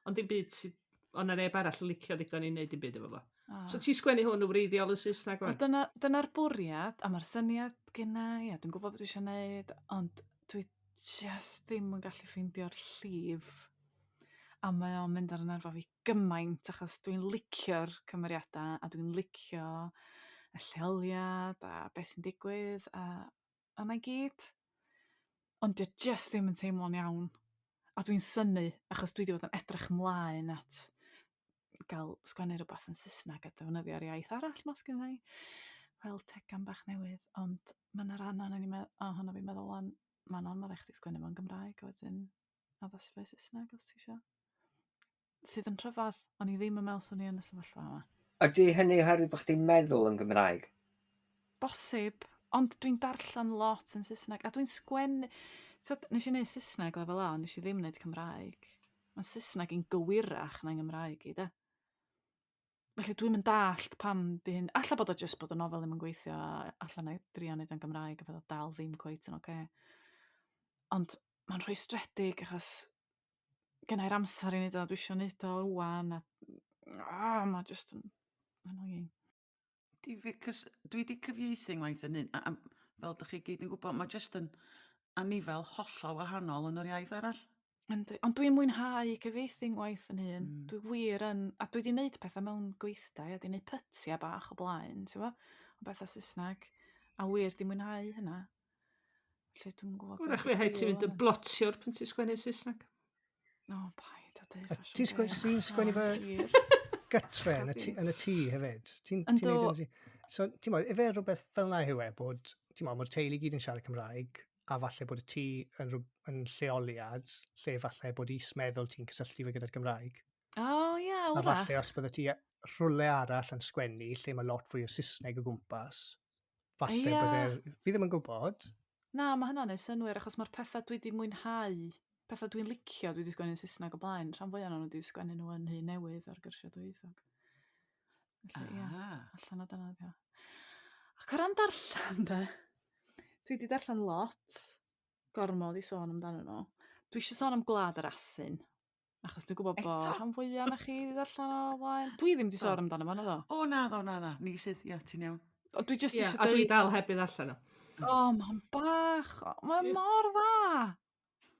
Ond dim byd sydd... O na neb arall yn licio ddigon i wneud dim byd efo fo. Oh. So ti'n sgwennu hwn yn wreiddiol yn Saesneg wan? Dyna, dyna'r bwriad, a mae'r syniad gynna i, a dwi'n gwybod beth dwi eisiau gwneud, ond dwi just ddim yn gallu ffeindio'r llif. A mae o'n mynd ar y nerfa fi gymaint achos dwi'n licio'r cymeriadau a dwi'n licio y lleoliad a beth sy'n digwydd a a 'na i gyd. Ond 'di o jyst ddim yn teimlo'n iawn. A dwi'n synnu achos dwi 'di bod yn edrych ymlaen at gael sgwennu rhywbeth yn Saesneg a defnyddio'r iaith arall 'ma sgynna i fel tegan bach newydd ond ma' 'na ran ohono ni me- ohono fi'n meddwl 'wan Manon ma' rai' chdi sgwennu fo'n Gymraeg a wedyn addasu fo i Saesneg os ti isio. Sydd yn rhyfedd, o'n i ddim yn meddwl 'swn i yn y sefyllfa yma. Ydy hynny oherwydd bod chdi'n meddwl yn Gymraeg? Bosib, ond dwi'n darllen lot yn Saesneg a dwi'n sgwennu... T'wod, nes i wneud Saesneg lefel A, ond nes i ddim wneud Cymraeg. Mae Saesneg i'n gywirach na'n Nghymraeg i de. Felly dwi'm yn dallt pam 'di hyn... Alla bod o jyst bod y nofel ddim yn gweithio a alla 'na i drio neud o'n Gymraeg a fydd o dal ddim cweit yn ocê. Ond mae'n rhwystredig achos genna i'r amser i neud o, dwi isio neud o rŵan a ah, ma' jyst yn annoying. Difyr, 'cos dwi 'di cyfieithu ngwaith yn un a, a fel dych chi gyd yn gwybod, mae jyst yn anifel hollol wahanol yn yr iaith arall. Yndi, ond dwi'n mwynhau cyfieithu ngwaith yn hun. Dwi wir yn, a dwi 'di neud pethau mewn gweithdai a 'di neud pytiau bach o blaen, ti'n gwbo', o bethau Saesneg, a wir 'di mwynhau hynna. Felly dwi'm yn gwybod Wrach fe rhaid ti fynd yn blotiwr pan ti'n sgwennu Saesneg. O, paid a deud ffasiwn Ti'n sgwennu, ti'n sgwennu fy gytre yn y tŷ, yn y tŷ hefyd? Ti'n ti neud yn y tŷ? So, ti'n modd, ife rhywbeth fel na yw e, bod, ti'n modd, mae'r teulu gyd yn siarad Cymraeg, a falle bod y tŷ yn, yn lleoliad lle falle bod is-meddwl ti'n cysylltu fe gyda'r Gymraeg. O, oh, ie, yeah, A falle os bydde ti rhywle arall yn sgwennu lle mae lot fwy o Saesneg o gwmpas, falle yeah. bydde'r... Fi ddim yn gwybod. Na, mae hynna'n neud synnwyr, achos mae'r pethau dwi wedi mwynhau, pethau dwi'n licio, dwi wedi sgwennu'n Saesneg o blaen, rhan fwyaf nhw wedi sgwennu nhw yn Nhŷ Newydd ar gyrsiau dwyieithog. Felly, ie, ah. allan o dyna ydi o. Ac o ran darllen, de, dwi wedi darllen lot, gormod i sôn amdano nhw. Dwi eisiau sôn am Gwlad yr Asyn. Achos dwi'n gwybod bod rhan fwyaf na chi wedi darllen o blaen. Dwi ddim wedi sôn amdano fo, naddo. O, na, ddo, na, na. Ni sydd, ia, ti'n iawn. O, dwi jyst yeah, eisiau dweud... A dwi dal heb i ddarllen o. O, mae'n bach. Mae'n yeah. mor dda.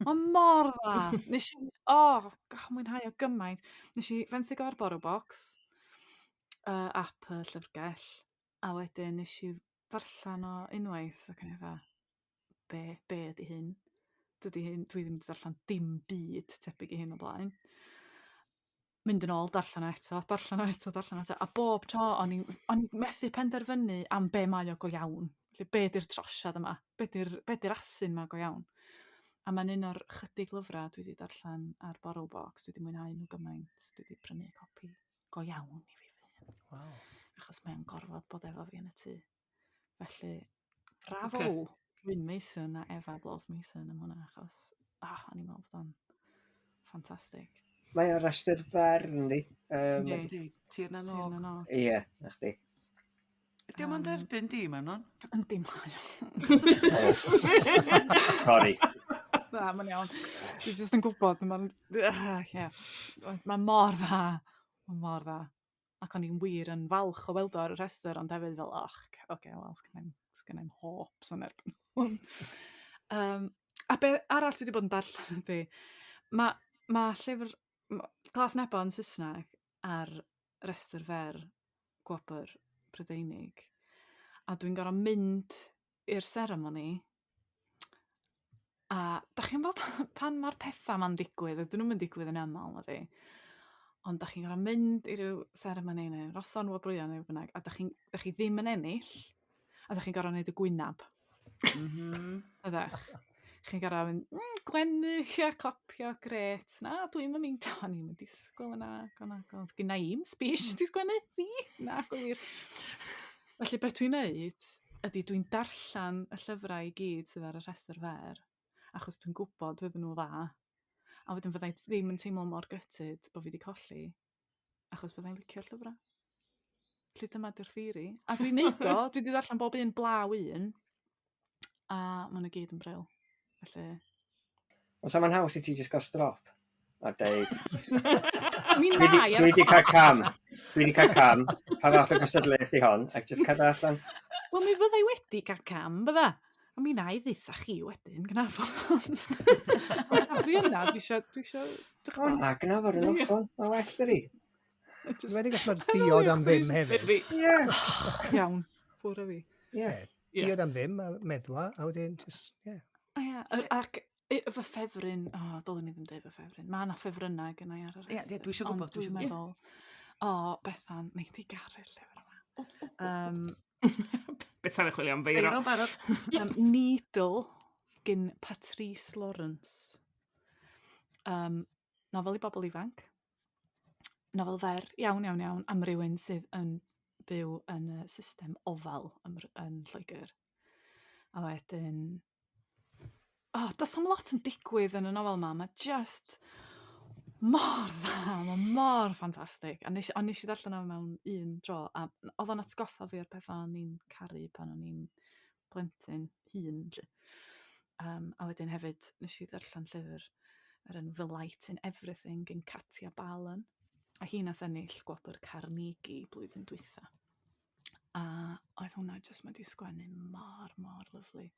Mae'n mor dda. Nes i, o, oh, gach, mwynhau o gymaint. Nes i fenthyg o'r Borrow Box, app y llyfrgell, a wedyn nes i ddarllen o unwaith ac yn eitha, be, be ydy hyn? Dydy hyn, dwi ddim wedi darllen dim byd tebyg i hyn o blaen. Mynd yn ôl, darllen o eto, darllen o eto, darllen o eto. A bob tro o'n i'n o'n i'n methu penderfynu am be mae o go iawn. Felly be 'di'r trosiad yma? Be 'di'r be 'di'r asyn 'ma go iawn? A mae'n un o'r chydig lyfrau dwi wedi darllen ar Borrow Box. Dwi wedi mwynhau nhw gymaint. Dwi wedi prynu copi go iawn i fi fy hun. Wow. Achos mae'n gorfod bod efo fi yn y tŷ. Felly, bravo okay. Wyn Mason a Efa Blows Mason am hwnna, achos ah, o'n i'n meddwl bod o'n ffantastig. Mae ar restr fer, yndi? Yndi, Tir na Nog. Ie, na chdi. Ydy o'n derbyn di, Manon? Yndi, mae o. Sorry. Na, mae'n iawn. Dwi jyst yn gwybod, mae'n... Yeah. Mae mor dda. Mae mor dda. Ac o'n i'n wir yn falch o weld o ar y rhestr, ond hefyd fel, och, oce, okay, wel, sgynna i'm, sgynna i'm hopes yn erbyn hwn. Um, a be arall dwi wedi bod yn darllen ydy, mae ma llyfr ma Glas Nebo yn Saesneg ar restr fer gwobr Prydeinig, a dwi'n gorfod mynd i'r seremoni A dach chi'n gwybod pan pan ma'r petha 'ma'n digwydd, a 'dyn nhw'm yn digwydd yn aml nadi, ond dach chi'n gorfod mynd i ryw seremoni neu noson wobrwyon neu be' bynnag, a dach chi'n dach chi ddim yn ennill, a dach chi'n gorfod neud y gwynab. Mhm. Ydach. Chi'n gor'o' mynd gwenu a clapio grêt. Na dwi'm yn mynd o'n i'm yn disgwyl yna nago nago gynna i'm speech 'di sgwennu fi? Nago wir. Felly be' dwi'n neud ydy dwi'n darllen y llyfrau i gyd sydd ar y rhestr fer achos dwi'n gwybod fydden nhw dda. A wedyn fyddai ddim yn teimlo mor gutted bo' fi 'di colli achos fyddai'n licio'r llyfrau. Felly dyma 'di'r theori. A dwi'n neud o, dwi 'di ddarllen bob un blaw un a ma' nhw gyd yn brill. Felly... Ond so mae'n haws i ti jyst gael strop a deud... Mi Dwi na 'di dwi 'di cael cam. Dwi 'di cael cam. Pa fath o gystadleuaeth 'di hon? Ac jyst cerdded allan. Wel mi fyddai wedi cael cam, bydda? A mi wna i ddeutha chi wedyn, gna fo. Ond tra dwi yna, dwi isio, dwi isio, dych O na, gna fo'r noson. Mae well dydi. Yn wedi os mae'r diod am ddim hefyd. Ie. Iawn, ffwr o fi. Ie. Diod am ddim, a meddwa, a wedyn, just, ie. Ia, ac fy ffefryn, o, oh, dylwn i ddim dweud fy ffefryn. Mae yna ffefrynnau gynna i ar y rhestr. Ie, dwi eisiau gwybod. Dwi'n meddwl, o, Bethan, nei di garu'r llyfr yma. Bethan yn chwilio am feiro. Feiro barod. Needle gyn Patrice Lawrence. Nofel i bobl ifanc. Nofel fer iawn, iawn, iawn am rywun sydd yn byw yn y system ofal yn, yn Lloegr. A wedyn... O, oh, does am lot yn digwydd yn y nofel yma. Mae just mor dda, mae mor ffantastig. A nes, ond nes i ddarllen o mewn un tro, a oedd o'n atgoffa fi o'r pethau o'n i'n caru pan o'n i'n plentyn hŷn, 'lly. A wedyn hefyd nes i ddarllen llyfr yr enw The Light in Everything gan Katia Balen. A hi nath ennill gwobr Carnegie blwyddyn dwytha. A oedd hwnna jyst mae 'di sgwennu mor, mor lyfli.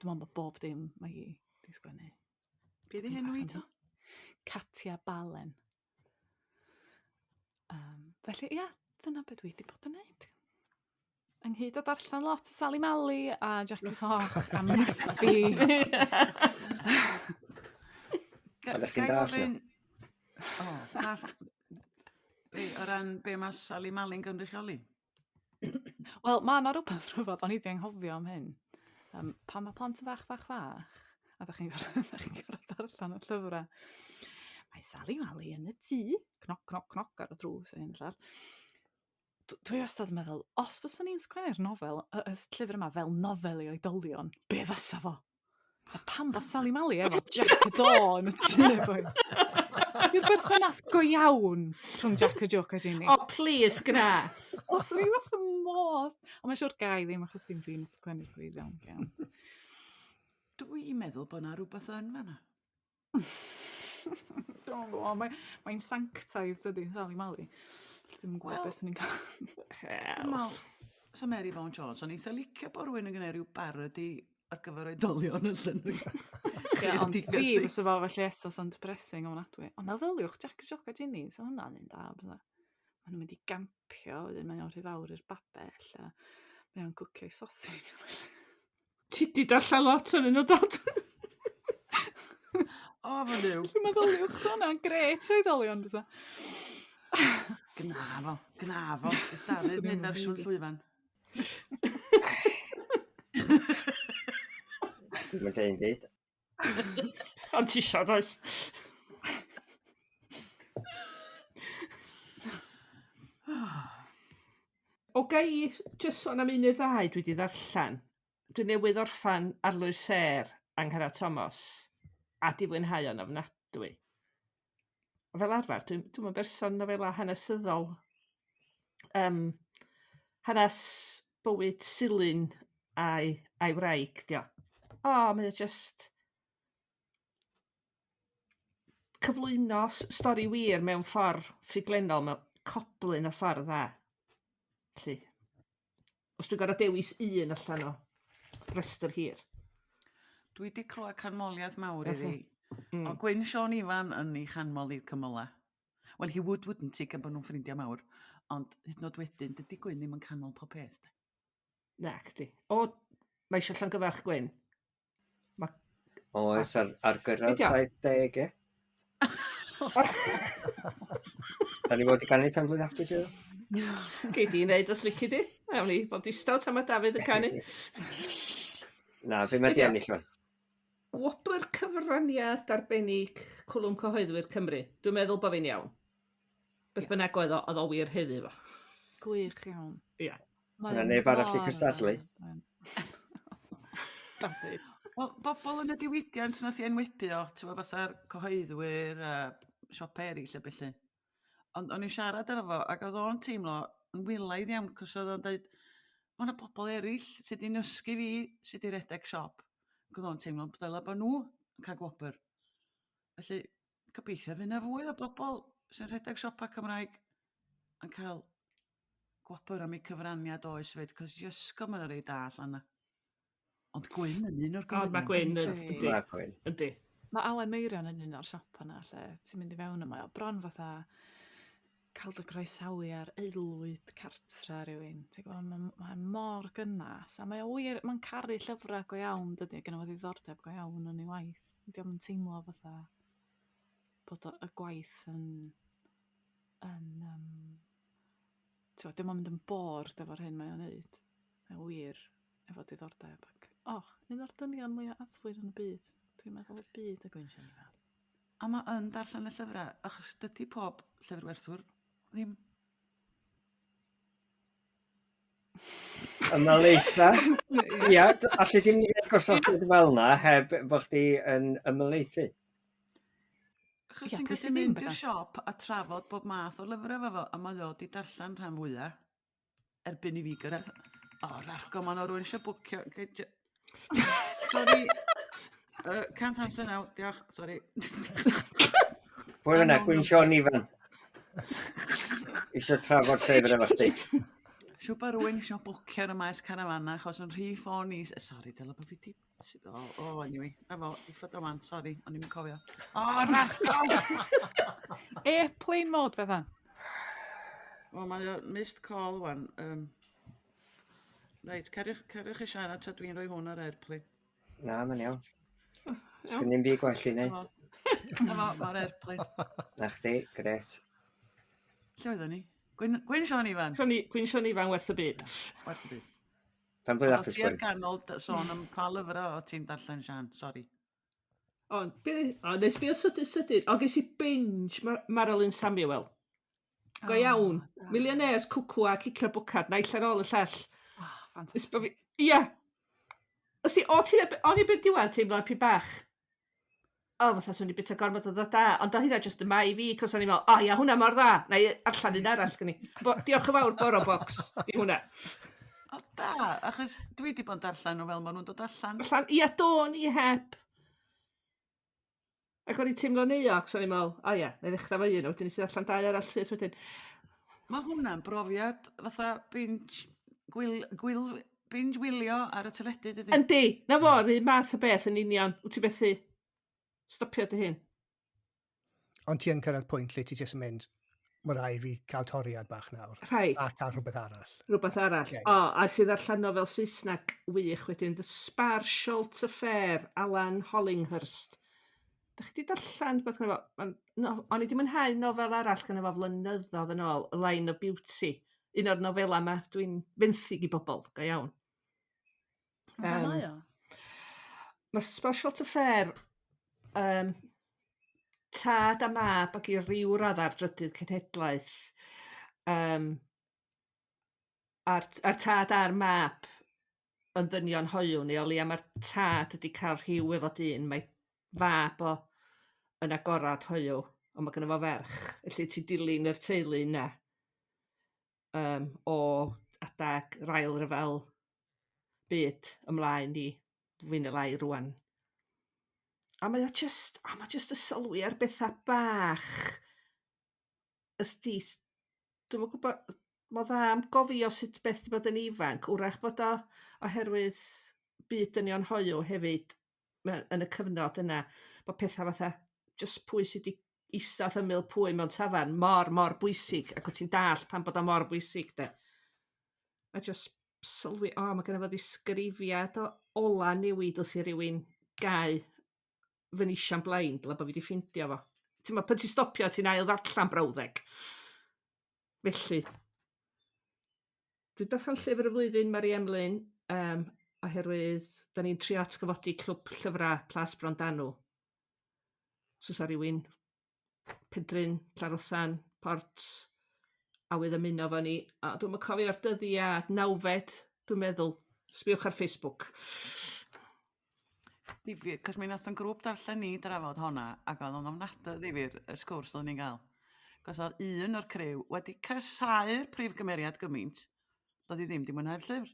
Dwi'n meddwl bod bob dim mae hi 'di sgwennu. Be 'di henw hi 'to? Katia Balen. Felly ia, dyna be dwi 'di bod yn neud. Ynghyd â darllen lot o Sali Mali a Jackie Soch a Miffy. Oeddech chdi'n dallt nhw? O, na. Be, o ran be mae Sali Mali'n gynrychioli? Wel, mae yna rhywbeth rhyfedd, o'n i 'di anghofio am hyn. Pan mae plant yn fach, fach, fach, a dach chi'n gorfod, dach chi'n gorfod darllen y llyfrau, mae Sali Mali yn y tŷ, cnoc, cnoc, cnoc ar y drws a hyn a llall. Dwi wastad yn meddwl, os fyswn i'n sgwennu'r nofel, y llyfr yma fel nofel i oedolion, be fysa fo? A pam bo Sali Mali efo Jac y Do yn y tŷ efo hi? Di'r berthynas go iawn rhwng Jac y Joc a Ginny. O, please, gwna! Os o'n i wrth y modd. Ond mae'n siŵr gai ddim achos dim fi nath sgwennu'r gwreiddiol. Iawn. Dwi'n meddwl bod 'na rhywbeth yn fan'na. Dwi'm yn gwybod, mae, mae'n sanctaidd dydy, Sali Mali. Dwi'm yn gwybod Wel- beth swn i'n cael. Wel. Wel, so Mary Vaughan Jones, o'n i'n eitha licio bod rhywun yn gwneud rhyw parody ar gyfer oedolion yn llenwi. Ie, ond fi fysa fo felly eto so'n depressing ofnadwy. Ond meddyliwch, Jac Joc a Ginny, so hwnna'n un da, bysa. Maen nhw'n mynd i gampio, wedyn mae o'n rhy fawr i'r babell, a mae o'n cwcio i sausage. Ti di darllen lot o'n nhw dod. O, fy Nuw. Felly meddyliwch, so hwnna'n grêt i oedolion, bysa. Gna fo, gna fo. Bydd Dafydd yn neud fersiwn llwyfan. Dwi'm yn deud byd. Ond ti isio, does? O ga i jyst sôn am un neu ddau dwi 'di ddarllen? Dwi newydd orffan Arlwy'r Sêr, Angharad Tomos, a 'di fwynhau o'n ofnadwy. Fel arfer, dwi'n dwi'm yn berson nofela hanesyddol. Hanes bywyd Silyn a'i a'i wraig 'di o. O, mae o jyst cyflwyno stori wir mewn ffordd ffuglenol, mewn coblyn o ffordd dda. Felly, os dwi'n gorfod dewis un allan o restr hir. Dwi 'di clywed canmoliaeth mawr iddi. O Gwyn Siôn Ifan yn ei chanmol i'r cymylau. Well, he would, wouldn't he, gan bod nhw'n ffrindiau mawr. Ond hyd yn oed wedyn, dydy Gwyn ddim yn canmol pob peth. De. Nac di. O, mae eisiau llongyfarch Gwyn. Mae... Oes, ar gyrraedd Be' 'di o? 70, e? Da ni fod i ganu pen blwydd hapus iddo? Gei di wneud os lici di. Awn ni fod distaw tan mae Dafydd yn canu. Na, fe mae Be' di 'di o? ennill wan. Gwobr cyfraniad arbennig Cwlwm Cyhoeddwyr Cymru. Dwi'n meddwl bod fi'n iawn. Beth bynnag oedd o, oedd o wir heddiw fo. Gwych iawn. Ia. Mae Yna o neb arall i mor cystadlu. dda. Dafydd. Wel, bobl yn y diwydiant nath i enwebu o, ti'n gwbod, fatha'r cyhoeddwyr a siopa eraill a bellu. Ond o'n i'n siarad efo fo ac oedd o'n teimlo yn wylaidd iawn 'cos oedd o'n deud ma' 'na bobl eraill sy 'di nysgu fi sut i redeg siop ac oedd o'n teimlo dyla bo' nhw yn cael gwobr. Felly gobeithio fydd 'na fwy o bobl sy'n rhedeg siopa Cymraeg yn cael gwobr am eu cyfraniad oes 'fyd 'cos iesgob ma' 'na rei da allan 'na. Ond Gwyn yn un o'r Ond mae Gwyn yn, Yndi. yndi. Mae Gwyn. Yndi. Mae Awen Meirion yn un o'r siopa 'na lle ti'n mynd i fewn a mae o bron fatha cael dy groesawu ar aelwyd cartra rhywun. Ti'n gwybod, mae mae mor gynnas a mae o wir, mae'n caru llyfrau go iawn, dydy, gynno fo ddiddordeb go iawn yn ei waith. Dio'm yn teimlo fatha bod o, y gwaith yn, yn um, ti'n gwbod, dio'm yn mynd yn bored efo'r hyn mae o'n neud. Mae o wir efo diddordeb ac, oh, un o'r dynion mwyaf addfwyn yn y byd. Dwi'n meddwl y byd y Gwyn Siôn Ifan. A mae yn darllen y llyfrau, achos dydy pob llyfrwerthwr ddim. Ymhelaetha. Ia, alli di'm neud gosodiad fel 'na heb bo' chdi yn ymhelaethu. Achos Ia, ti'n pwy gallu sydd ddim, mynd i'r Bethan? siop a trafod bob math o lyfrau efo fo, a mae o 'di darllen rhan fwya erbyn i fi gyrraedd. O, rargo, ma' 'na rywun eisiau bwcio. Ga i Sorry. Can't answer now, diolch, sorry. Pwy hwnna? Gwyn Siôn Ifan. Isio trafod llyfr efo chdi. Siw bod rhywun eisiau bwcio ar y maes carafana achos yn rhi ffôn i... Sorry, dyle bod fi di... O, oh, anyway. Na fo, diffodd o wan, sorry, o'n i'n cofio. O, rargo! Airplane mode, Bethan. Wel, mae o missed call wan. Reit, cariwch, cariwch i siarad tra dwi'n rhoi hwn ar airplane. Na, mae'n iawn. Sgyn i'm byd gwell i wneud. Na fo, mae'r airplane. Na chdi, gret. Lle oeddwn ni? Gwyn, Gwyn Siôn Ifan. Gwyn Siôn Ifan werth y byd. Werth y byd. Pan blwydd Oedd hapus ti ar Gwyn? ganol sôn am pa lyfrau o ti'n darllen, Sian? Sori. Ond, be, o, nes fi o sydyn sydyn, o, ges i binge Marilyn Samuel. Go iawn. Oh, Millionaires, Cwcw a Cicio'r Bwcad, naill ar ôl y llall. Oh, Nes bo ffantastig. fi... Ia! Ys ti, o ti, o'n i byn diwedd teimlo pi bach, o, fatha swn i bita gormod o dda da, ond o hynna jyst y mai fi, cos o'n i'n meddwl, o ia, hwnna mor dda, na i allan un arall gen i. Bo, diolch yn fawr, Boro Box, di hwnna. O da, achos dwi wedi bod yn darllen nhw fel maen nhw'n dod allan. Allan, ia, do'n i heb. Ac o'n i'n teimlo'n euog, so o'n i'n meddwl, o ia, na i ddechrau fo un, a wedyn nes i ddarllen dau arall syth wedyn. Mae hwnna'n brofiad fatha binge, gwyl, gwyl, binge wylio ar y teledu, dydy? Yndi, na fo, yr un math o beth yn union. Wyt ti methu stopio dy hun. Ond ti yn cyrraedd pwynt lle ti jyst yn mynd, mae rai fi cael toriad bach nawr. Rhaid. A cael rhywbeth arall. Rhywbeth arall. Ie. O, a sydd allan nofel Saesneg wych wedyn, The Sparsholt Affair, Alan Hollinghurst. Da chi 'di darllen rhywbeth gynno fo? Ma'n no- o'n i 'di mwynhau nofel arall gynno fo flynyddoedd yn ôl, A Line of Beauty. Un o'r nofela 'ma dwi'n fenthyg i bobl, go iawn. Ond be mae o? Mae Sparsholt Affair, tad a mab ac i ryw radda'r drydydd cenhedlaeth, a'r tad a'r mab yn ddynion hoyw, neu o leia mae'r tad wedi cael rhyw efo dyn, mae fab o yn agorad hoyw, ond mae gynno fo ferch. Felly ti'n dilyn yr teulu yna o adag yr ail ryfel byd ymlaen i fwy neu lai rwan. A mae o just, a mae just y sylwi ar bethau bach. Ysdi, dwi'm yn gwybod, mae'n dda am gofio sut beth 'di bod yn ifanc, wrach bod o oherwydd byd dynion hoyw hefyd yn y cyfnod yna, bod pethau fatha just pwy sydd 'di ista wrth ymyl pwy mewn tafarn mor, mor bwysig, ac wyt ti'n dallt pam bod o mor bwysig de. A just sylwi, o, mae gynno fo ddisgrifiad o ola newid wrth i rywun gau Venetian Blind, la bo fi 'di ffindio fo. Ti'n meddwl, pan ti'n stopio, ti'n ail ddarllen brawddeg. Felly, dwi'n darllen llyfr y flwyddyn, Mari Emlyn, Oherwydd da ni'n trio atgyfodi clwb llyfrau Plas Brondanw. Os oes 'na rywun Penrhyn, Llanrothan, Port, awydd ymuno efo ni, a dwi'm yn cofio'r dyddiad, nawfed dwi'n meddwl. Sbïwch ar Facebook. Difyr, cos mi nath yn grŵp darllen ni drafod honna ac oedd o'n ofnadwy o ddifyr y sgwrs oedden ni'n gael. Cos oedd un o'r criw wedi casáu'r prif gymeriad gymaint, doedd hi ddim 'di mwynhau'r llyfr.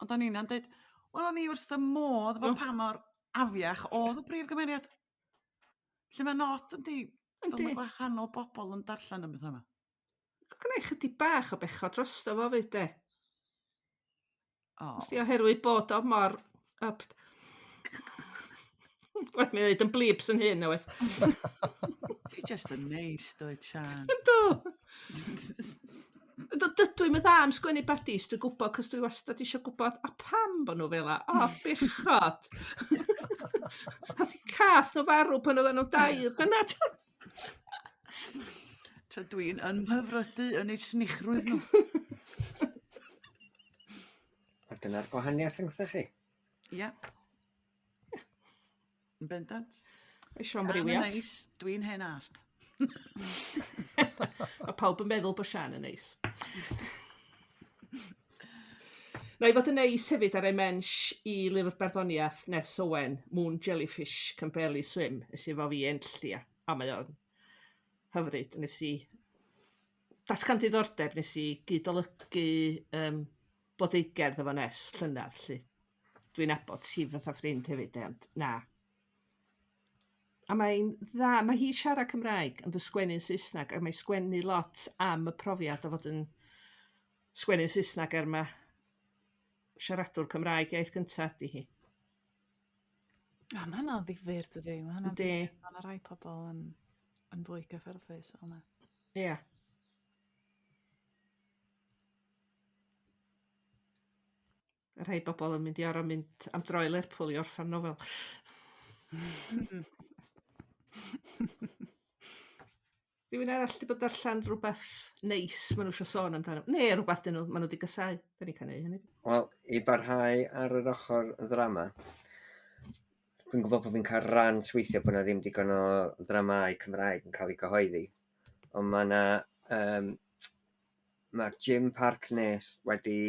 Ond o'n inna'n deud, wel o'n i wrth fy modd efo pa mor afiach oedd y prif gymeriad. Lle mae'n od yndi? Fel Yndi. mae gwahanol bobl yn darllen y bethau yma. Gynna i chydig bach o bechod drosto fo 'fyd 'de. O. Os 'di oherwydd bod o mor up. Wel, mi ddeud yn bleeps yn hyn, newydd. Ti just yn neis, dwyt, Sian. Yndw. Yndw, dydw i'm yn dda am sgwennu badis, dwi'n gwybod, cos dwi wastad eisiau gwybod, a pam bod nhw fel 'a? O, bechod. Nath i cath nhw farw pan oedden nhw'n dair, dyna. Tra dwi'n ymhyfrydu yn eu snichrwydd nhw. A dyna'r gwahaniaeth rhyngthoch chi. Ia. Yn bendant. Mae eisiau Sian yn amrywiaeth. neis, dwi'n hen ast. Mae pawb yn meddwl bod Sian yn neis. Na i fod yn neis hefyd ar ei mensh i lyfr barddoniaeth Ness Owen, Moon Jellyfish Can Barely Swim, nes i fo fi enlli a, a mae o'n hyfryd. Nes i datgan diddordeb, nes i gyd-olygu blodeugerdd efo Ness llynedd, 'lly. Dwi'n nabod ti fatha ffrind hefyd de, ond na. A mae'n dda, mae hi siarad Cymraeg ond yn sgwennu'n Saesneg a mae'n sgwennu lot am y profiad o fod yn sgwennu'n Saesneg er ma' siaradwr Cymraeg iaith gynta ydy hi. O, ma' hynna'n ddifyr dydi? Ma' hynna'n Yndi. ddifyr. Ma' 'na rai pobl yn yn fwy cyffyrddus fel 'na. Ia. Rhai bobl yn mynd i orfod mynd am dro i Lerpwl i orffan nofel. Rhywun arall 'di bod darllen rhywbeth neis maen nhw eisiau sôn amdano? Neu rhywbeth dyn nhw, maen nhw wedi gysau. Da ni'n cael neud hynny. Wel, i barhau ar yr ochr ddrama, dwi'n gwybod bod fi'n cael rant weithiau bod 'na ddim digon o ddramâu Cymraeg yn cael eu cyhoeddi, ond mae 'na mae Jim Parc Nest wedi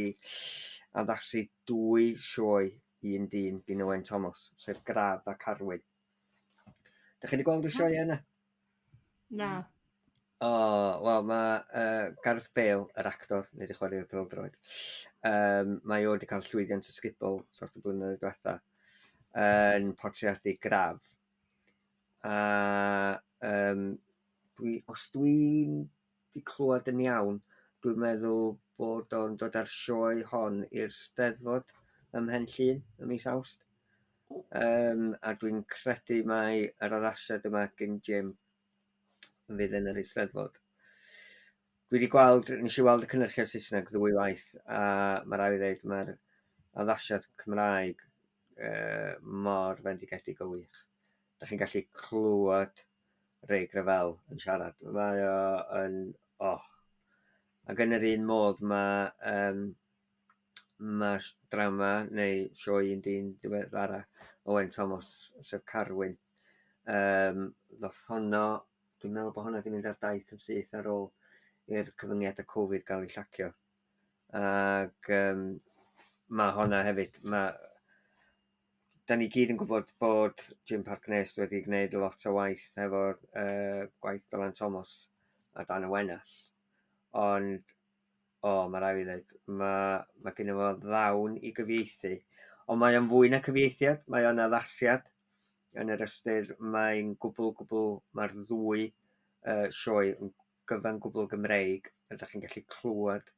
addasu dwy sioe un dyn gyn Owen Thomas, sef Gradd a Carwyn. Da chi wedi gweld y sioe yna? Na. O, wel mae Gareth Bale, yr actor, neu di chwarae'r pêl-droed, mae o wedi cael llwyddiant ysgubol dros y blynyddoedd diwetha yn portreadu Gradd. A dwi, os dwi'n 'di clywed yn iawn, dwi'n meddwl bod o'n dod â'r sioe hon i'r Steddfod ym Mhen Llŷn ym mis Awst. A dwi'n credu mai yr addasiad yma gyn Jim fydd yn yr Eisteddfod. Dwi wedi gweld, nes i weld y cynhyrchiad Saesneg ddwy waith, a mae rhaid i ddeud mae'r addasiad Cymraeg mor fendigedig o wych. Da chi'n gallu clywed Ray Gravell yn siarad. Mae o yn, oh. Ac yn yr un modd mae ma' drama neu sioe un dyn diweddara Owen Thomas, sef Carwyn. Ddoth honno, dwi'n meddwl bod honna 'di mynd ar daith yn syth ar ôl i'r cyfyngiadau Covid gael eu llacio. Ac mae honna hefyd, mae... Da ni gyd yn gwybod bod Jim Parc Nest wedi gwneud lot o waith hefo'r gwaith Dylan Thomas a Dan y Wenallt. Ond, o, mae rhaid fi ddweud, mae genno fo ddawn i gyfieithu. Ond mae o'n fwy na cyfieithiad, mae o'n addasiad. Yn yr ystyr, mae'n gwbl, gwbl, mae'r ddwy sioe yn gyfan gwbl Gymreig. Ydych chi'n gallu clywed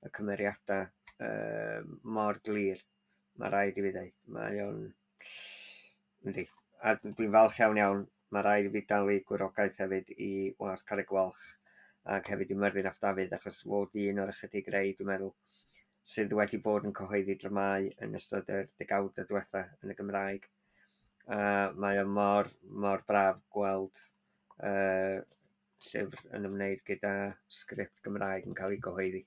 y cymeriadau mor glir. Mae rhaid i fi ddeud, mae o'n... Yndi. A dwi'n falch iawn iawn, mae rhaid i fi dalu gwyrogaeth hefyd i Wasg Carreg Gwalch ac hefyd i Myrddin ap Dafydd, achos fod un o'r ychydig rei, dwi'n meddwl, sydd wedi bod yn cyhoeddi dramâu yn ystod yr degawdau diwetha yn y Gymraeg. A mae o mor, mor braf gweld llyfr yn ymwneud gyda sgript Gymraeg yn cael ei gyhoeddi.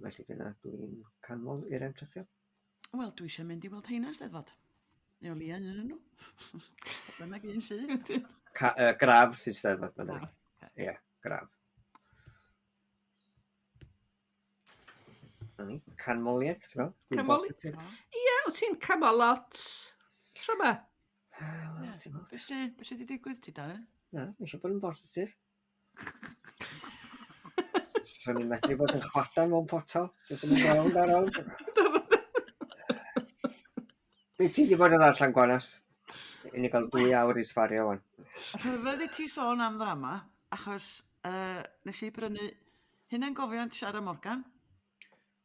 Felly dyna dwi'n canmol i'r entrychion. Wel, dwi eisiau mynd i weld heina Steddfod. Neu o leia un yn nhw. Bynnag un sydd. Ca graf sy'n Steddfod, mae'n debyg. Ie, graf. Na ni. Canmoliaeth, ti'n gweld? Dwi'n Canmoliaeth. bositif. Ie, wyt ti'n camol lot tro yma. Wel, ti'n gweld. Be sy, be sy wedi digwydd ti, da? Na, mi eisiau bod yn bositif. Swn i'n medru bod yn chwadan mewn potel, jyst yn mynd rownd a rownd. Be ti wedi bod yn ddarllen Gwanas? I ni gael dwy awr i sbario wan. Rhyfedd i ti sôn am ddrama, achos uh, nes i brynu hunangofiant Siara Morgan,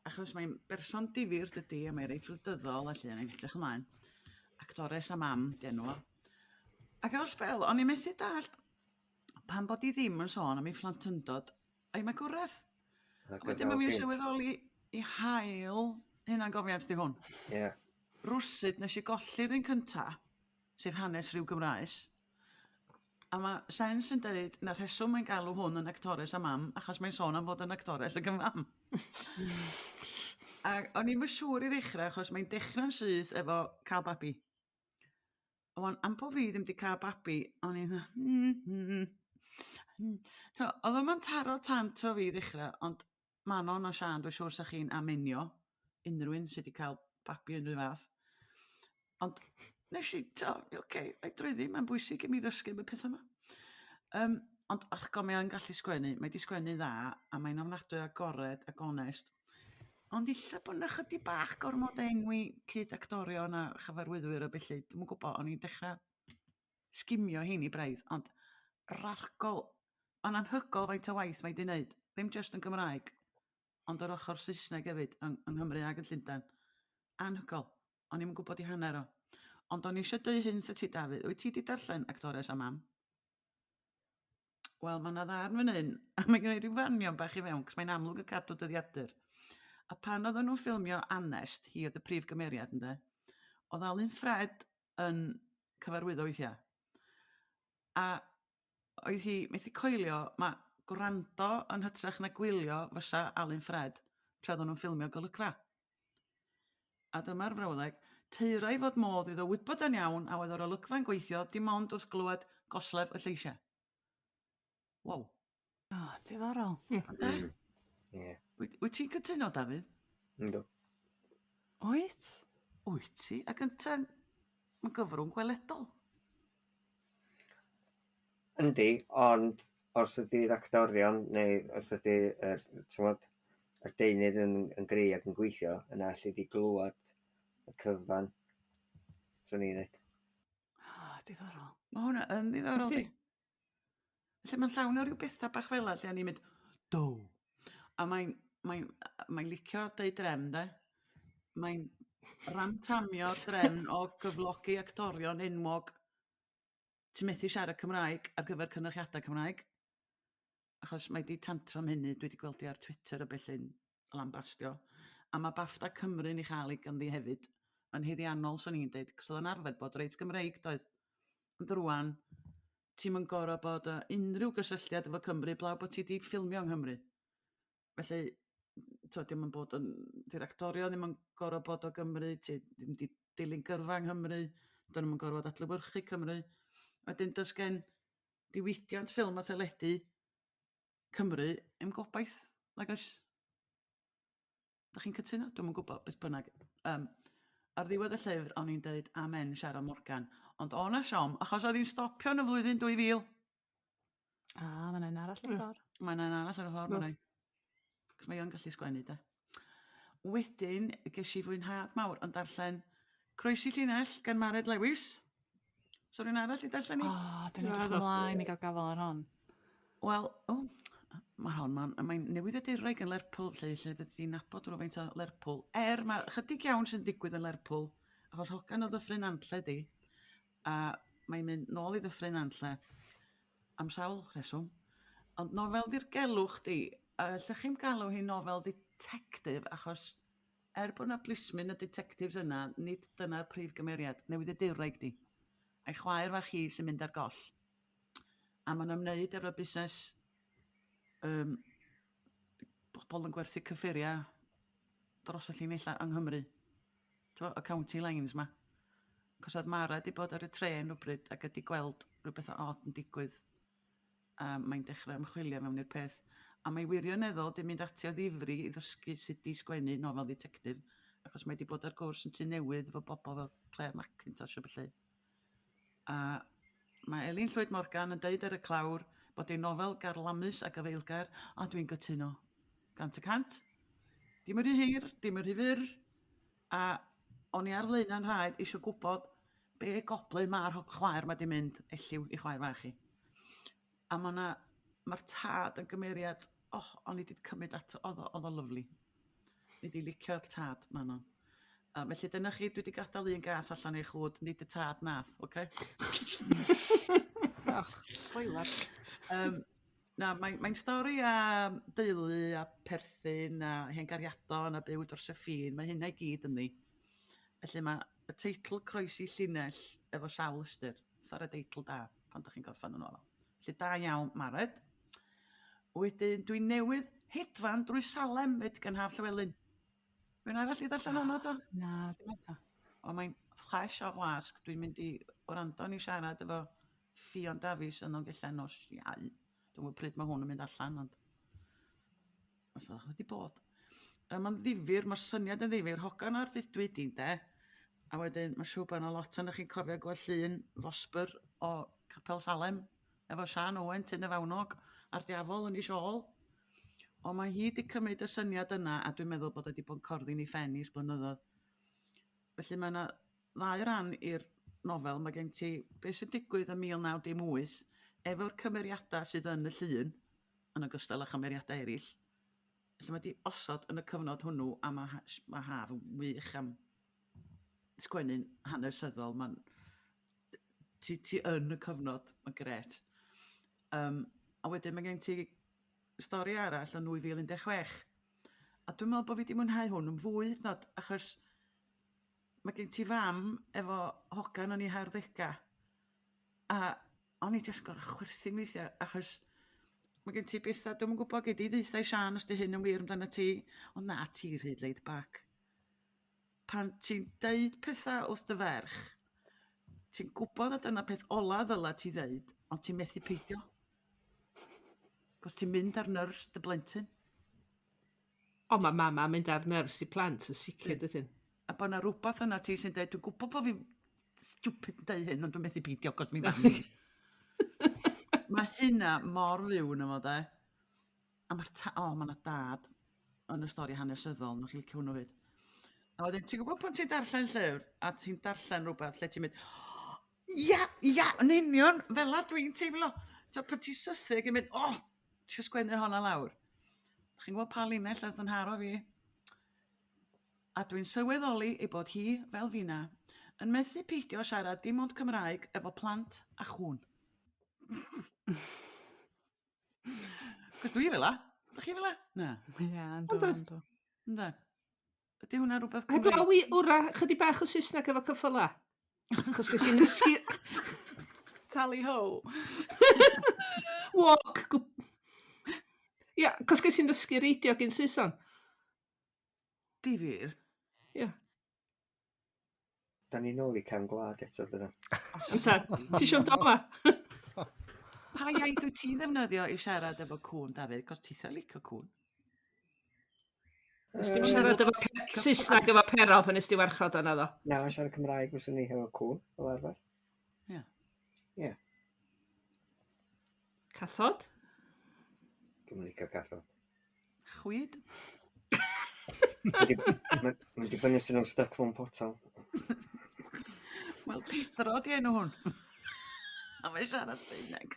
achos mae'n berson difyr dydy, a mae'n reit wleidyddol a lle, yn edrych ymlaen. Actores a mam, di enw fo. Ac ar sbel, o'n i methu dallt pam bod i ddim yn sôn am ei phlantyndod a'i magwraeth. A wedyn mae'n mynd i sylweddoli i hael hunangofiant di hwn. Ie. Yeah. Rwsut nes i golli'r un cynta, sef hanes rhyw Gymraes. A mae Sens yn dweud na rheswm mae'n galw hwn yn actores a mam, achos mae'n sôn am fod yn actores ac yn fam. A o'n i'm yn siŵr i ddechrau, achos mae'n dechrau'n syth efo cael babi. Wan, am bo' fi ddim 'di cael babi, o'n i'n fatha Oedd o'm yn taro tant o fi i ddechrau, ond Manon a Siân, dwi'n siŵr 'sa chi'n amenio unrhyw un sy 'di cael babi unrhyw fath. Ond nes i, t'o', oce, a'i drwyddi, mae'n bwysig i mi ddysgu am y pethau 'ma. Um, ond ach go, mae o'n gallu sgwennu, mae 'di sgwennu dda, a mae'n ofnadwy o agored ac onest. Ond illa bod 'na chydig bach gormod o enwi cyd-actorion a chyfarwyddwyr a bellu, dwi'm yn gwybod, o'n i'n dechrau sgimio heini braidd, ond rargol, mae'n anhygoel faint o waith mae 'di wneud, ddim jyst yn Gymraeg, ond yr ochr Saesneg hefyd, yng, yng Nghymru ac yn Llundain. Anhygoel. O'n i'm yn gwybod i hanner o. Ond o'n i eisiau dweud hyn wrthat ti, Dafydd. Wyt ti 'di darllen Actores a Mam? Wel, mae yna ddarn fan hyn, a mae gen i ryw fanion bach i fewn, cos mae'n amlwg yn cadw dyddiadur. A pan oedden nhw'n ffilmio Anest, hi oedd y prif gymeriad, ynde, oedd Alun Ffred yn cyfarwyddo weithiau. A oedd hi methu coelio, mae gwrando yn hytrach na gwylio fysa Alun Ffred tra oedden nhw'n ffilmio golygfa. A dyma'r frawddeg, Teurai fod modd iddo wybod yn iawn a oedd yr olygfa'n gweithio dim ond wrth glywed goslef y lleisiau. Wow. O, oh, diddorol. Ynde? Ie. Wyt, wyt ti'n cytuno, Dafydd? Yndw. Wyt? Wyt ti? Ac ynte'n, mae'n gyfrwng gweledol. Yndi, ond os ydy'r actorion neu os ydy yr, t'mod, y deunydd yn, yn gry ac yn gweithio, yna alli di glywed y cyfan, swn i'n dweud. O, oh, diddorol. Mae hwnna yn ddiddorol, Yndi. di. Felly mae'n llawn o ryw bethau bach fel 'na lle o'n i'n mynd, do. A mae'n mae, mae licio deud drefn, de. Mae'n rantamio'r drefn o gyflogi actorion enwog ti'n methu siarad Cymraeg ar gyfer cynyrchiadau Cymraeg. Achos mae di tantrum hynny, dwi wedi gweld hi ar Twitter a bellu'n lambastio. A mae BAFTA Cymru'n ei chael ei ganddi hefyd, yn haeddiannol, swn i'n deud, cos oedd o'n arfer bod reit Gymreig, doedd. Ond rwan, ti'm yn gorfod bod â unrhyw gysylltiad efo Cymru, blaw bod ti 'di ffilmio yng Nghymru. Felly, t'od, dio'm yn bod yn... 'Di'r actorion ddim yn gorfod bod o Gymru, ti ddim 'di dilyn gyrfa yng Nghymru, dyn nhw'm yn gorfod adlewyrchu Cymru. Wedyn does gen diwydiant ffilm a theledu Cymru ddim gobaith, nag oes? Dach chi'n cytuno? Dwi'm yn gwybod, beth bynnag. Um, ar ddiwedd y llyfr, o'n i'n deud amen Sharon Morgan. Ond o' 'na siom, achos oedd hi'n stopio yn y flwyddyn 2000. Ah, mae'n un arall ar y ffordd. Mae'n un arall ar y ffordd, mae'n Cos mae o'n gallu sgwennu, de. Wedyn, ges i fwynhad mawr yn darllen Croesi Llinell gan Mared Lewis. So rhywun arall i darllen i? O, oh, dwi'n edrych ymlaen i gael gafel ar hon. Wel, o, mae hon, mae'n mae newyddiadurwraig yn Lerpwl, lle, lle fyddi di'n nabod rhywfaint o Lerpwl. Er, mae chydig iawn sy'n digwydd yn Lerpwl, achos hogan o Ddyffryn Nantlle di, a mae'n mynd nôl i Ddyffryn Nantlle am sawl rheswm. Ond nofel ddirgelwch di, a lle chi'm galw hi'n nofel ditectif, achos er bod 'na blismyn y ditectives yna, nid dyna'r prif gymeriad, newyddiadurwraig di. A'i chwaer fach hi sy'n mynd ar goll. A mae'n ymwneud efo busnes um, bobl yn gwerthu cyffuriau dros y llinellau yng Nghymru. T'mo' y county lines 'ma. 'C'os o'dd Mara 'di bod ar y trên rwbryd ac ydi gweld rhywbeth od yn digwydd a mae'n dechra ymchwilio mewn i'r peth a mae wirioneddol 'di mynd ati o ddifri i ddysgu sut i sgwennu nofel dditectif achos mae 'di bod ar gwrs yn Tŷ Newydd efo bobl fel Clare Mackintosh a ballu. A mae Elin Llwyd Morgan yn deud ar y clawr bod ei nofel garlamus a gafaelgar a dwi'n gytuno. 100%. Dim yn rhy hir, dim yn rhy fyr a o'n i ar flaenau'n nhraed isio gwybod be goblyn ma'r ho- chwaer 'ma 'di mynd Elliw 'i chwaer fach hi. A ma' 'na ma'r tad yn gymeriad och o'n i 'di cymryd ato o'dd o o'dd o lyfli. Nei di licio'r tad Manon. A felly dyna chi dwi 'di gadal un gath allan i'r chwd nid y tad nath oce? Och, spoiler. Yym na mae'n mae'n stori am deulu a perthyn a hen gariadon a byw dros y ffin mae hynna i gyd ynddi. Felly ma' y teitl Croesi Llinell efo sawl ystyr. Chwara deitl da pan dach chi'n gorffan y nofel. Felly da iawn Mared. Wedyn dwi newydd hedfan drwy Salem 'fyd gan Haf Llewelyn. Rhywun arall 'di darllen hwnnw 'to? Na, dim eto. O mae'n ffres o'r wasg. Dwi'n mynd i wrando ni siarad efo Ffion Dafis yn Nolgellau nos Iau. Dwi'm yn gwybod pryd mae hwn yn mynd allan ond os oedd wedi bod. A mae'n ddifyr, mae'r syniad yn ddifyr. Hogan a'r dudwy di ynde? A wedyn mae'n siŵr bod yna lot ohonoch chi'n cofio gweld llun Fosbyr o Capel Salem efo Sian Owen Tyn y Fawnog a'r diafol yn ei siôl. Ond mae hi 'di cymryd y syniad yna a dwi'n meddwl bod o 'di bod yn corddi'n ei phen hi ers blynyddoedd. Felly mae yna ddau ran i'r nofel. Mae gen ti beth sy'n digwydd ym 1918 efo'r cymeriadau sydd yn y llun yn ogystal â chymeriadau eraill. Felly mae 'di osod yn y cyfnod hwnnw a ma' ma' Haf yn wych am sgwennu'n hanesyddol. Ma'n ti ti yn y cyfnod, mae'n grêt. Yym a wedyn mae gen ti stori arall yn 2016. A dwi'n meddwl bod fi 'di mwynhau hwn yn fwy hyd yn o'd achos ma' gen ti fam efo hogan yn 'i harddega a o'n i jyst gor'o' chwerthin weithia' achos ma' gen ti betha dwi'm yn gwbod gei di ddeutha i Siân os 'di hyn yn wir amdanat ti ond na ti rhy laid back. Pan ti'n deud petha wrth dy ferch ti'n gwbod na dyna peth ola ddyla ti ddeud ond ti'n methu peidio. 'C'os ti'n mynd ar nyrs dy blentyn. O ma' mama mynd ar nerves 'u plant yn sicir dydyn? A bo' 'na rwbath yna ti sy'n deud dwi'n gwbo bo' fi'n stupid yn deud hyn ond dwi'n methu peidio 'c'os mi mam i. Ma' hynna mor fyw yno fo 'de? A ma'r ta- o ma' 'na dad yn y stori hanesyddol newch chi licio hwnnw 'fyd. A wedyn ti'n gwybod pan ti'n darllen llyfr a ti'n darllen rwbath lle ti'n mynd ia ia yn union fela dwi'n teimlo. T'o' pan ti'n sythu ag yn mynd o isio sgwennu honna lawr. Chi'n gwybod pa linell nath 'yn nharo fi? A dwi'n sylweddoli ei bod hi, fel finna, yn methu peidio siarad dim ond Cymraeg efo plant a chŵn. Cos dwi fela. Dach chi fela? Na. Ia yndw yndw. Yndan. Ydy hwnna rhywbeth Cymreig? Heblaw i wra chydig bach o Saesneg efo ceffyla. Achos ges i'n nysgu... Tally ho. Walk. Ia, cos ges i'n nysgu reidio gyn Saeson. Difyr. Ia. Da ni nôl i cefn gwlad eto dydan? Yndan. Ti isio dod 'ma? Pa iaith wyt ti'n ddefnyddio i siarad efo cŵn Dafydd? Cos titha licio cŵn. Nes ti'm siarad efo Saesneg efo Pero pan nes ti warchod o naddo? Na, siarad Cymraeg fyswn i hefo cŵn, fel arfer. Ie. Ie. Cathod? Dwi'm yn licio cathod. Chwid? Mae'n dibynnu os ydyn nhw'n stuck mewn potal. Wel, Pedro 'di enw hwn. A mae'n siarad Sbaeneg.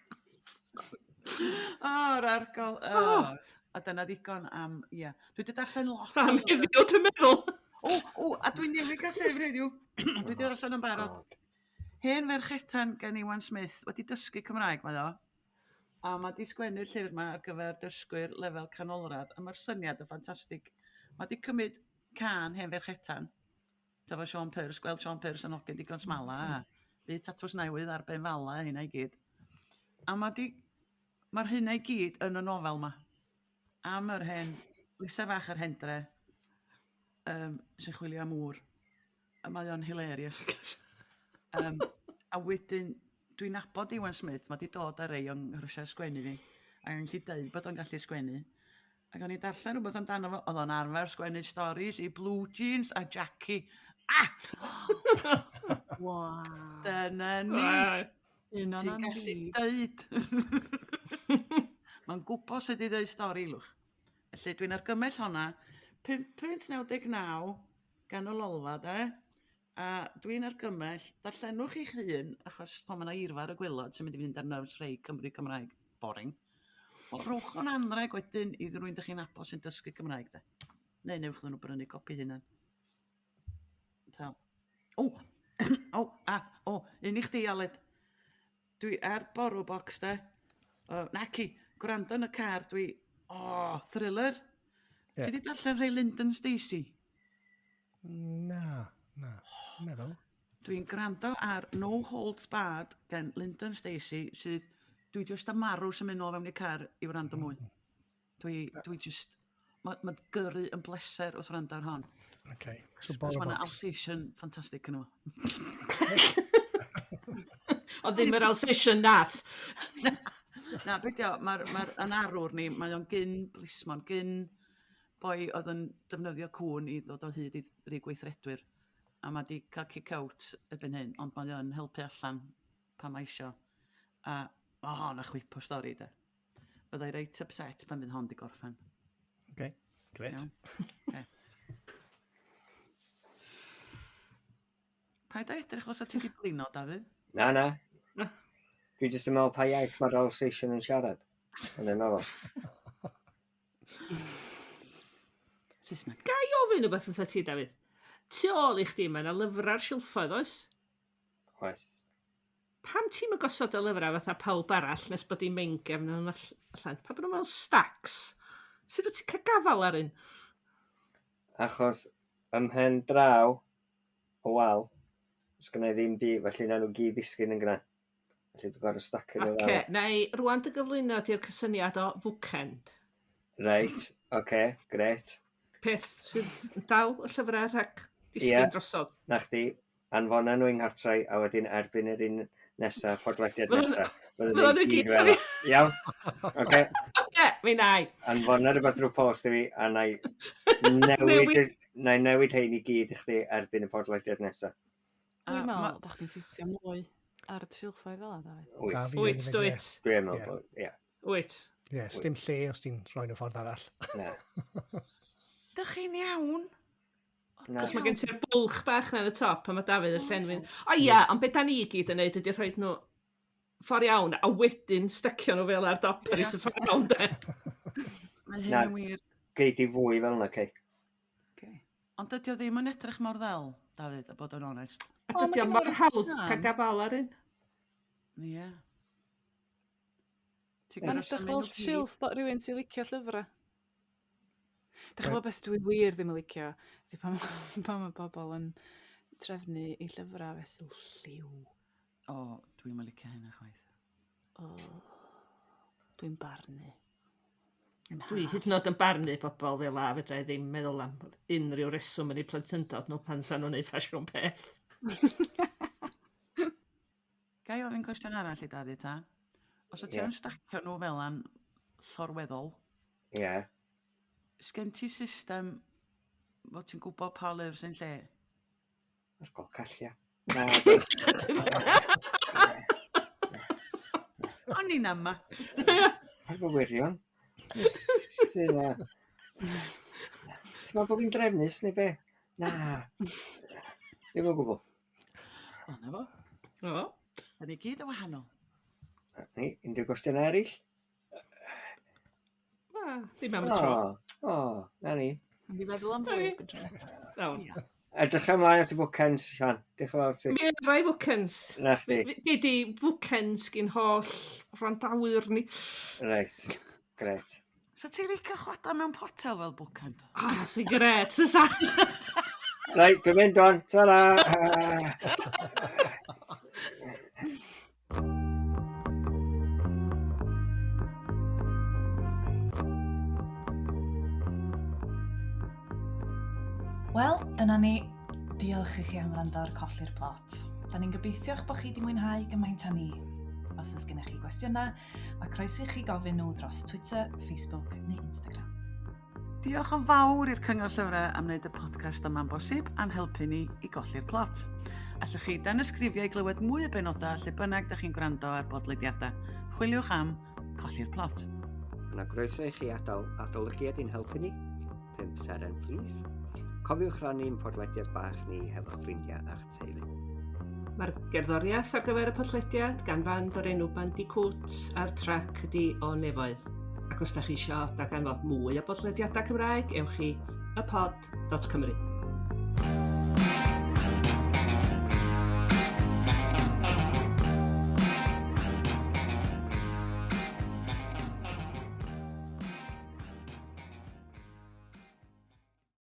O, yr argol. Oh. A dyna ddigon am, ia. Dwi wedi darllen lot. Am heddiw, dwi'n meddwl. O, o, a dwi'n newid gael llyfr heddiw. Dwi wedi darllen yn barod. Hen Ferchetan gan Iwan Smith. Wedi dysgu Cymraeg mae o. A mae 'di sgwennu'r llyfr 'ma ar gyfer dysgwyr lefel canolradd a mae'r syniad yn ffantastig. Mae 'di cymryd cân Hen Ferchetan, efo Siôn Pyrs, gweld Siôn Pyrs yn hogyn digon smala a byd tatws newydd ar ben fala a hynna i gyd. A mae 'di... mae'r hynna i gyd yn y nofel 'ma. Am yr hen Lisa fach yr Hendre yym sy'n chwilio am ŵr. A mae o'n hilarious. Um, a wedyn, dwi'n nabod Iwan Smith, mae di dod ar rei o'n nghrisiau sgwennu fi, a o'n gallu deud bod o'n gallu sgwennu. Ac o'n i'n darllen rhywbeth amdano fo, oedd o'n arfer sgwennu stories i Blue Jeans a Jackie. Ah! Wow. Dyna ni. Un o'n Ti'n gallu deud. Mae'n gwybod sut i ddeud stori, lwch. Felly dwi'n argymell honna. 5.99 gan y Lolfa, de. A dwi'n argymell, darllenwch eich hun, achos o, mae 'na eirfa ar y gwaelod sy'n mynd i fynd ar nerves rhei Cymry Cymraeg. Boring. Wel, rhowch o'n anreg wedyn i rywun dych chi'n nabod sy'n dysgu Cymraeg, de. Neu newch nhw brynu copi hunan. So. O, o, a, o, un i chdi, Aled. Dwi ar Borrow Box, de. O, naci, gwrando yn y car, dwi... O, oh, thriller. Yeah. Ti di darllen rhai Lyndon Stacey? Na, na. Meddwl. Dwi'n gwrando ar No Holds Barred gen Lyndon Stacey sydd... Dwi just am marw sy'n mynd nôl fewn i car i wrando mwy. Dwi, dwi just... Mae ma gyrru yn bleser wrth wrando ar hon. Okay. So Cos Borrow mae yna Box. Alsatian ffantastig yn yma. Ond ddim yr Alsatian nath. Na, beth yw, mae'r ma yn arwr ni, mae o'n gyn blismon, gyn boi oedd yn defnyddio cŵn i ddod o hyd i ddrig gweithredwyr. A mae di cael kick out erbyn hyn, ond mae o'n helpu allan pan mae isio. A mae hon yn chwip o stori, de. Byddai reit upset pan fydd hon di gorffen. Okay. Gret. Iawn. Okay. Paid â edrych fel sa ti di blino, Dafydd. Na, na. Na. Dwi jyst yn meddwl pa iaith mae'r Alsatian yn siarad. Yn y nofel. Saesneg. Ga i ofyn rhywbeth wrtha ti, Dafydd? Tu ôl i chdi, mae yna lyfrau ar silffoedd, oes? Oes. Pam ti'm yn gosod y lyfrau fatha pawb arall nes bod i'n mengefn nhw'n allan? Pa bod nhw mewn stacks? Sut wyt ti'n cael gafal ar un? Achos ym mhen draw o wal, sgynna i ddim byd, felly na nhw gyd ddisgyn yn gyna. Felly dwi'n gorfod stacio nhw Oce, fel. na i rwan dy gyflwyno di'r cysyniad o fwcend. Reit, oce, gret. Peth sydd yn dal y llyfrau rhag disgyn Ie. drosodd. Na chdi, anfona nhw i'n nghartra i, a wedyn erbyn yr un nesa, podlediad Fyddan- nesa. fyddan Fyddan nhw nhw gyd gyd fel. Iawn? Oce, Oce, mi na i. anfona rhywbeth drwy post i fi, a na i newid, Newid. na i newid hein i gyd i chdi erbyn y podlediad nesa. A Dwi'n ma- meddwl bod chdi'n ffitio mwy ar y silffoedd fel 'na, Dafydd. Wyt. Na, fi Wyt, hefyd, ie. dwyt. Dwi'n meddwl Ie. bod, ie. Wyt. Ie, sdim lle os ti'n rhoi nhw ffordd arall. Na. Dych chi'n iawn? Na. Cos mae gen ti'r bwlch bach na yn y top a mae Dafydd yn llenwi. O ia, ond be da ni i gyd yn neud ydy rhoi nhw ffordd iawn a wedyn stacio nhw fel ar dop ar Ie. is y ffordd iawn de. Mae hyn Na. yn wir. Gei di fwy fel yna, cei. Okay. Ond dydy o ddim yn edrych mor ddel, Dafydd, a bod yn onest. A O, ma' dydy o gynno mor fo hawdd rhan. cael gafal ar un. Ie. Ti'n Mae'n gorfod edrych symud fel nhw gyd. silff bod rhywun sy'n licio llyfrau. Dach chi'n Right. gwybod beth dwi wir ddim yn licio? Ydy pan, pan mae bobl yn trefnu eu llyfrau fesul lliw. O, dwi'm yn licio hynna chwaith. O, dwi'n barnu. Yn Dwi hallt. hyd yn oed yn barnu bobl fel a fedra i ddim meddwl am unrhyw reswm yn eu plentyndod nhw pan sa nhw'n neud ffasiwn peth. Ga i ofyn cwestiwn arall i Dafydd, ta? Os wyt ti Ie. yn stacio nhw fel an llorweddol, Ie. sgen ti system fod ti'n gwybod pa lyfr sy'n lle? Ar gol callia. Na, O'n i'n ama. paid bod wirion. Sy'n na. Ti'n meddwl bod fi'n drefnus neu be? Na. Ddim o gwbl. O, na fo. O. Da ni gyd yn wahanol. Ni, unrhyw gwestiynau eraill? Na, ddim am y O, tro. o, na ni. Mynd i feddwl am fwy erbyn tro nesaf. Iawn. Edrych ymlaen at y bwcens, Sian. Diolch yn fawr ti. Mi rai fwcens. Na chdi. Gei di fwcens gyn holl rhandawyr ni. Reit. Gret. So ti'n licio chwada mewn potel fel bwcand? Ah, sy'n gret, sy'n Reit, dwi'n mynd o'n. Ta-ra! Wel, dyna ni. Diolch i chi am wrando ar Colli'r Plot. Da ni'n gobeithio'ch bod chi wedi mwynhau gymaint â ni. Os oes gennych chi gwestiynau, mae croeso i chi gofyn nhw dros Twitter, Facebook neu Instagram. Diolch yn fawr i'r Cyngor Llyfrau am wneud y podcast yma'n bosib a'n helpu ni i golli'r plot. Allwch chi danysgrifio i glywed mwy o benodau lle bynnag da chi'n gwrando ar bodlediadau. Chwiliwch am Colli'r Plot. Yna groeso i chi adael adolygiad i'n helpu ni. 5 seren, please. Cofiwch rannu'n podlediad bach ni hefo'ch ffrindiau a'ch teulu. Mae'r gerddoriaeth ar gyfer y podlediad gan fand o'r enw Bandicoot a'r trac ydi O Nefoedd. Ac os da chi eisiau darganfod mwy o bodlediadau Cymraeg, ewch i ypod.cymru.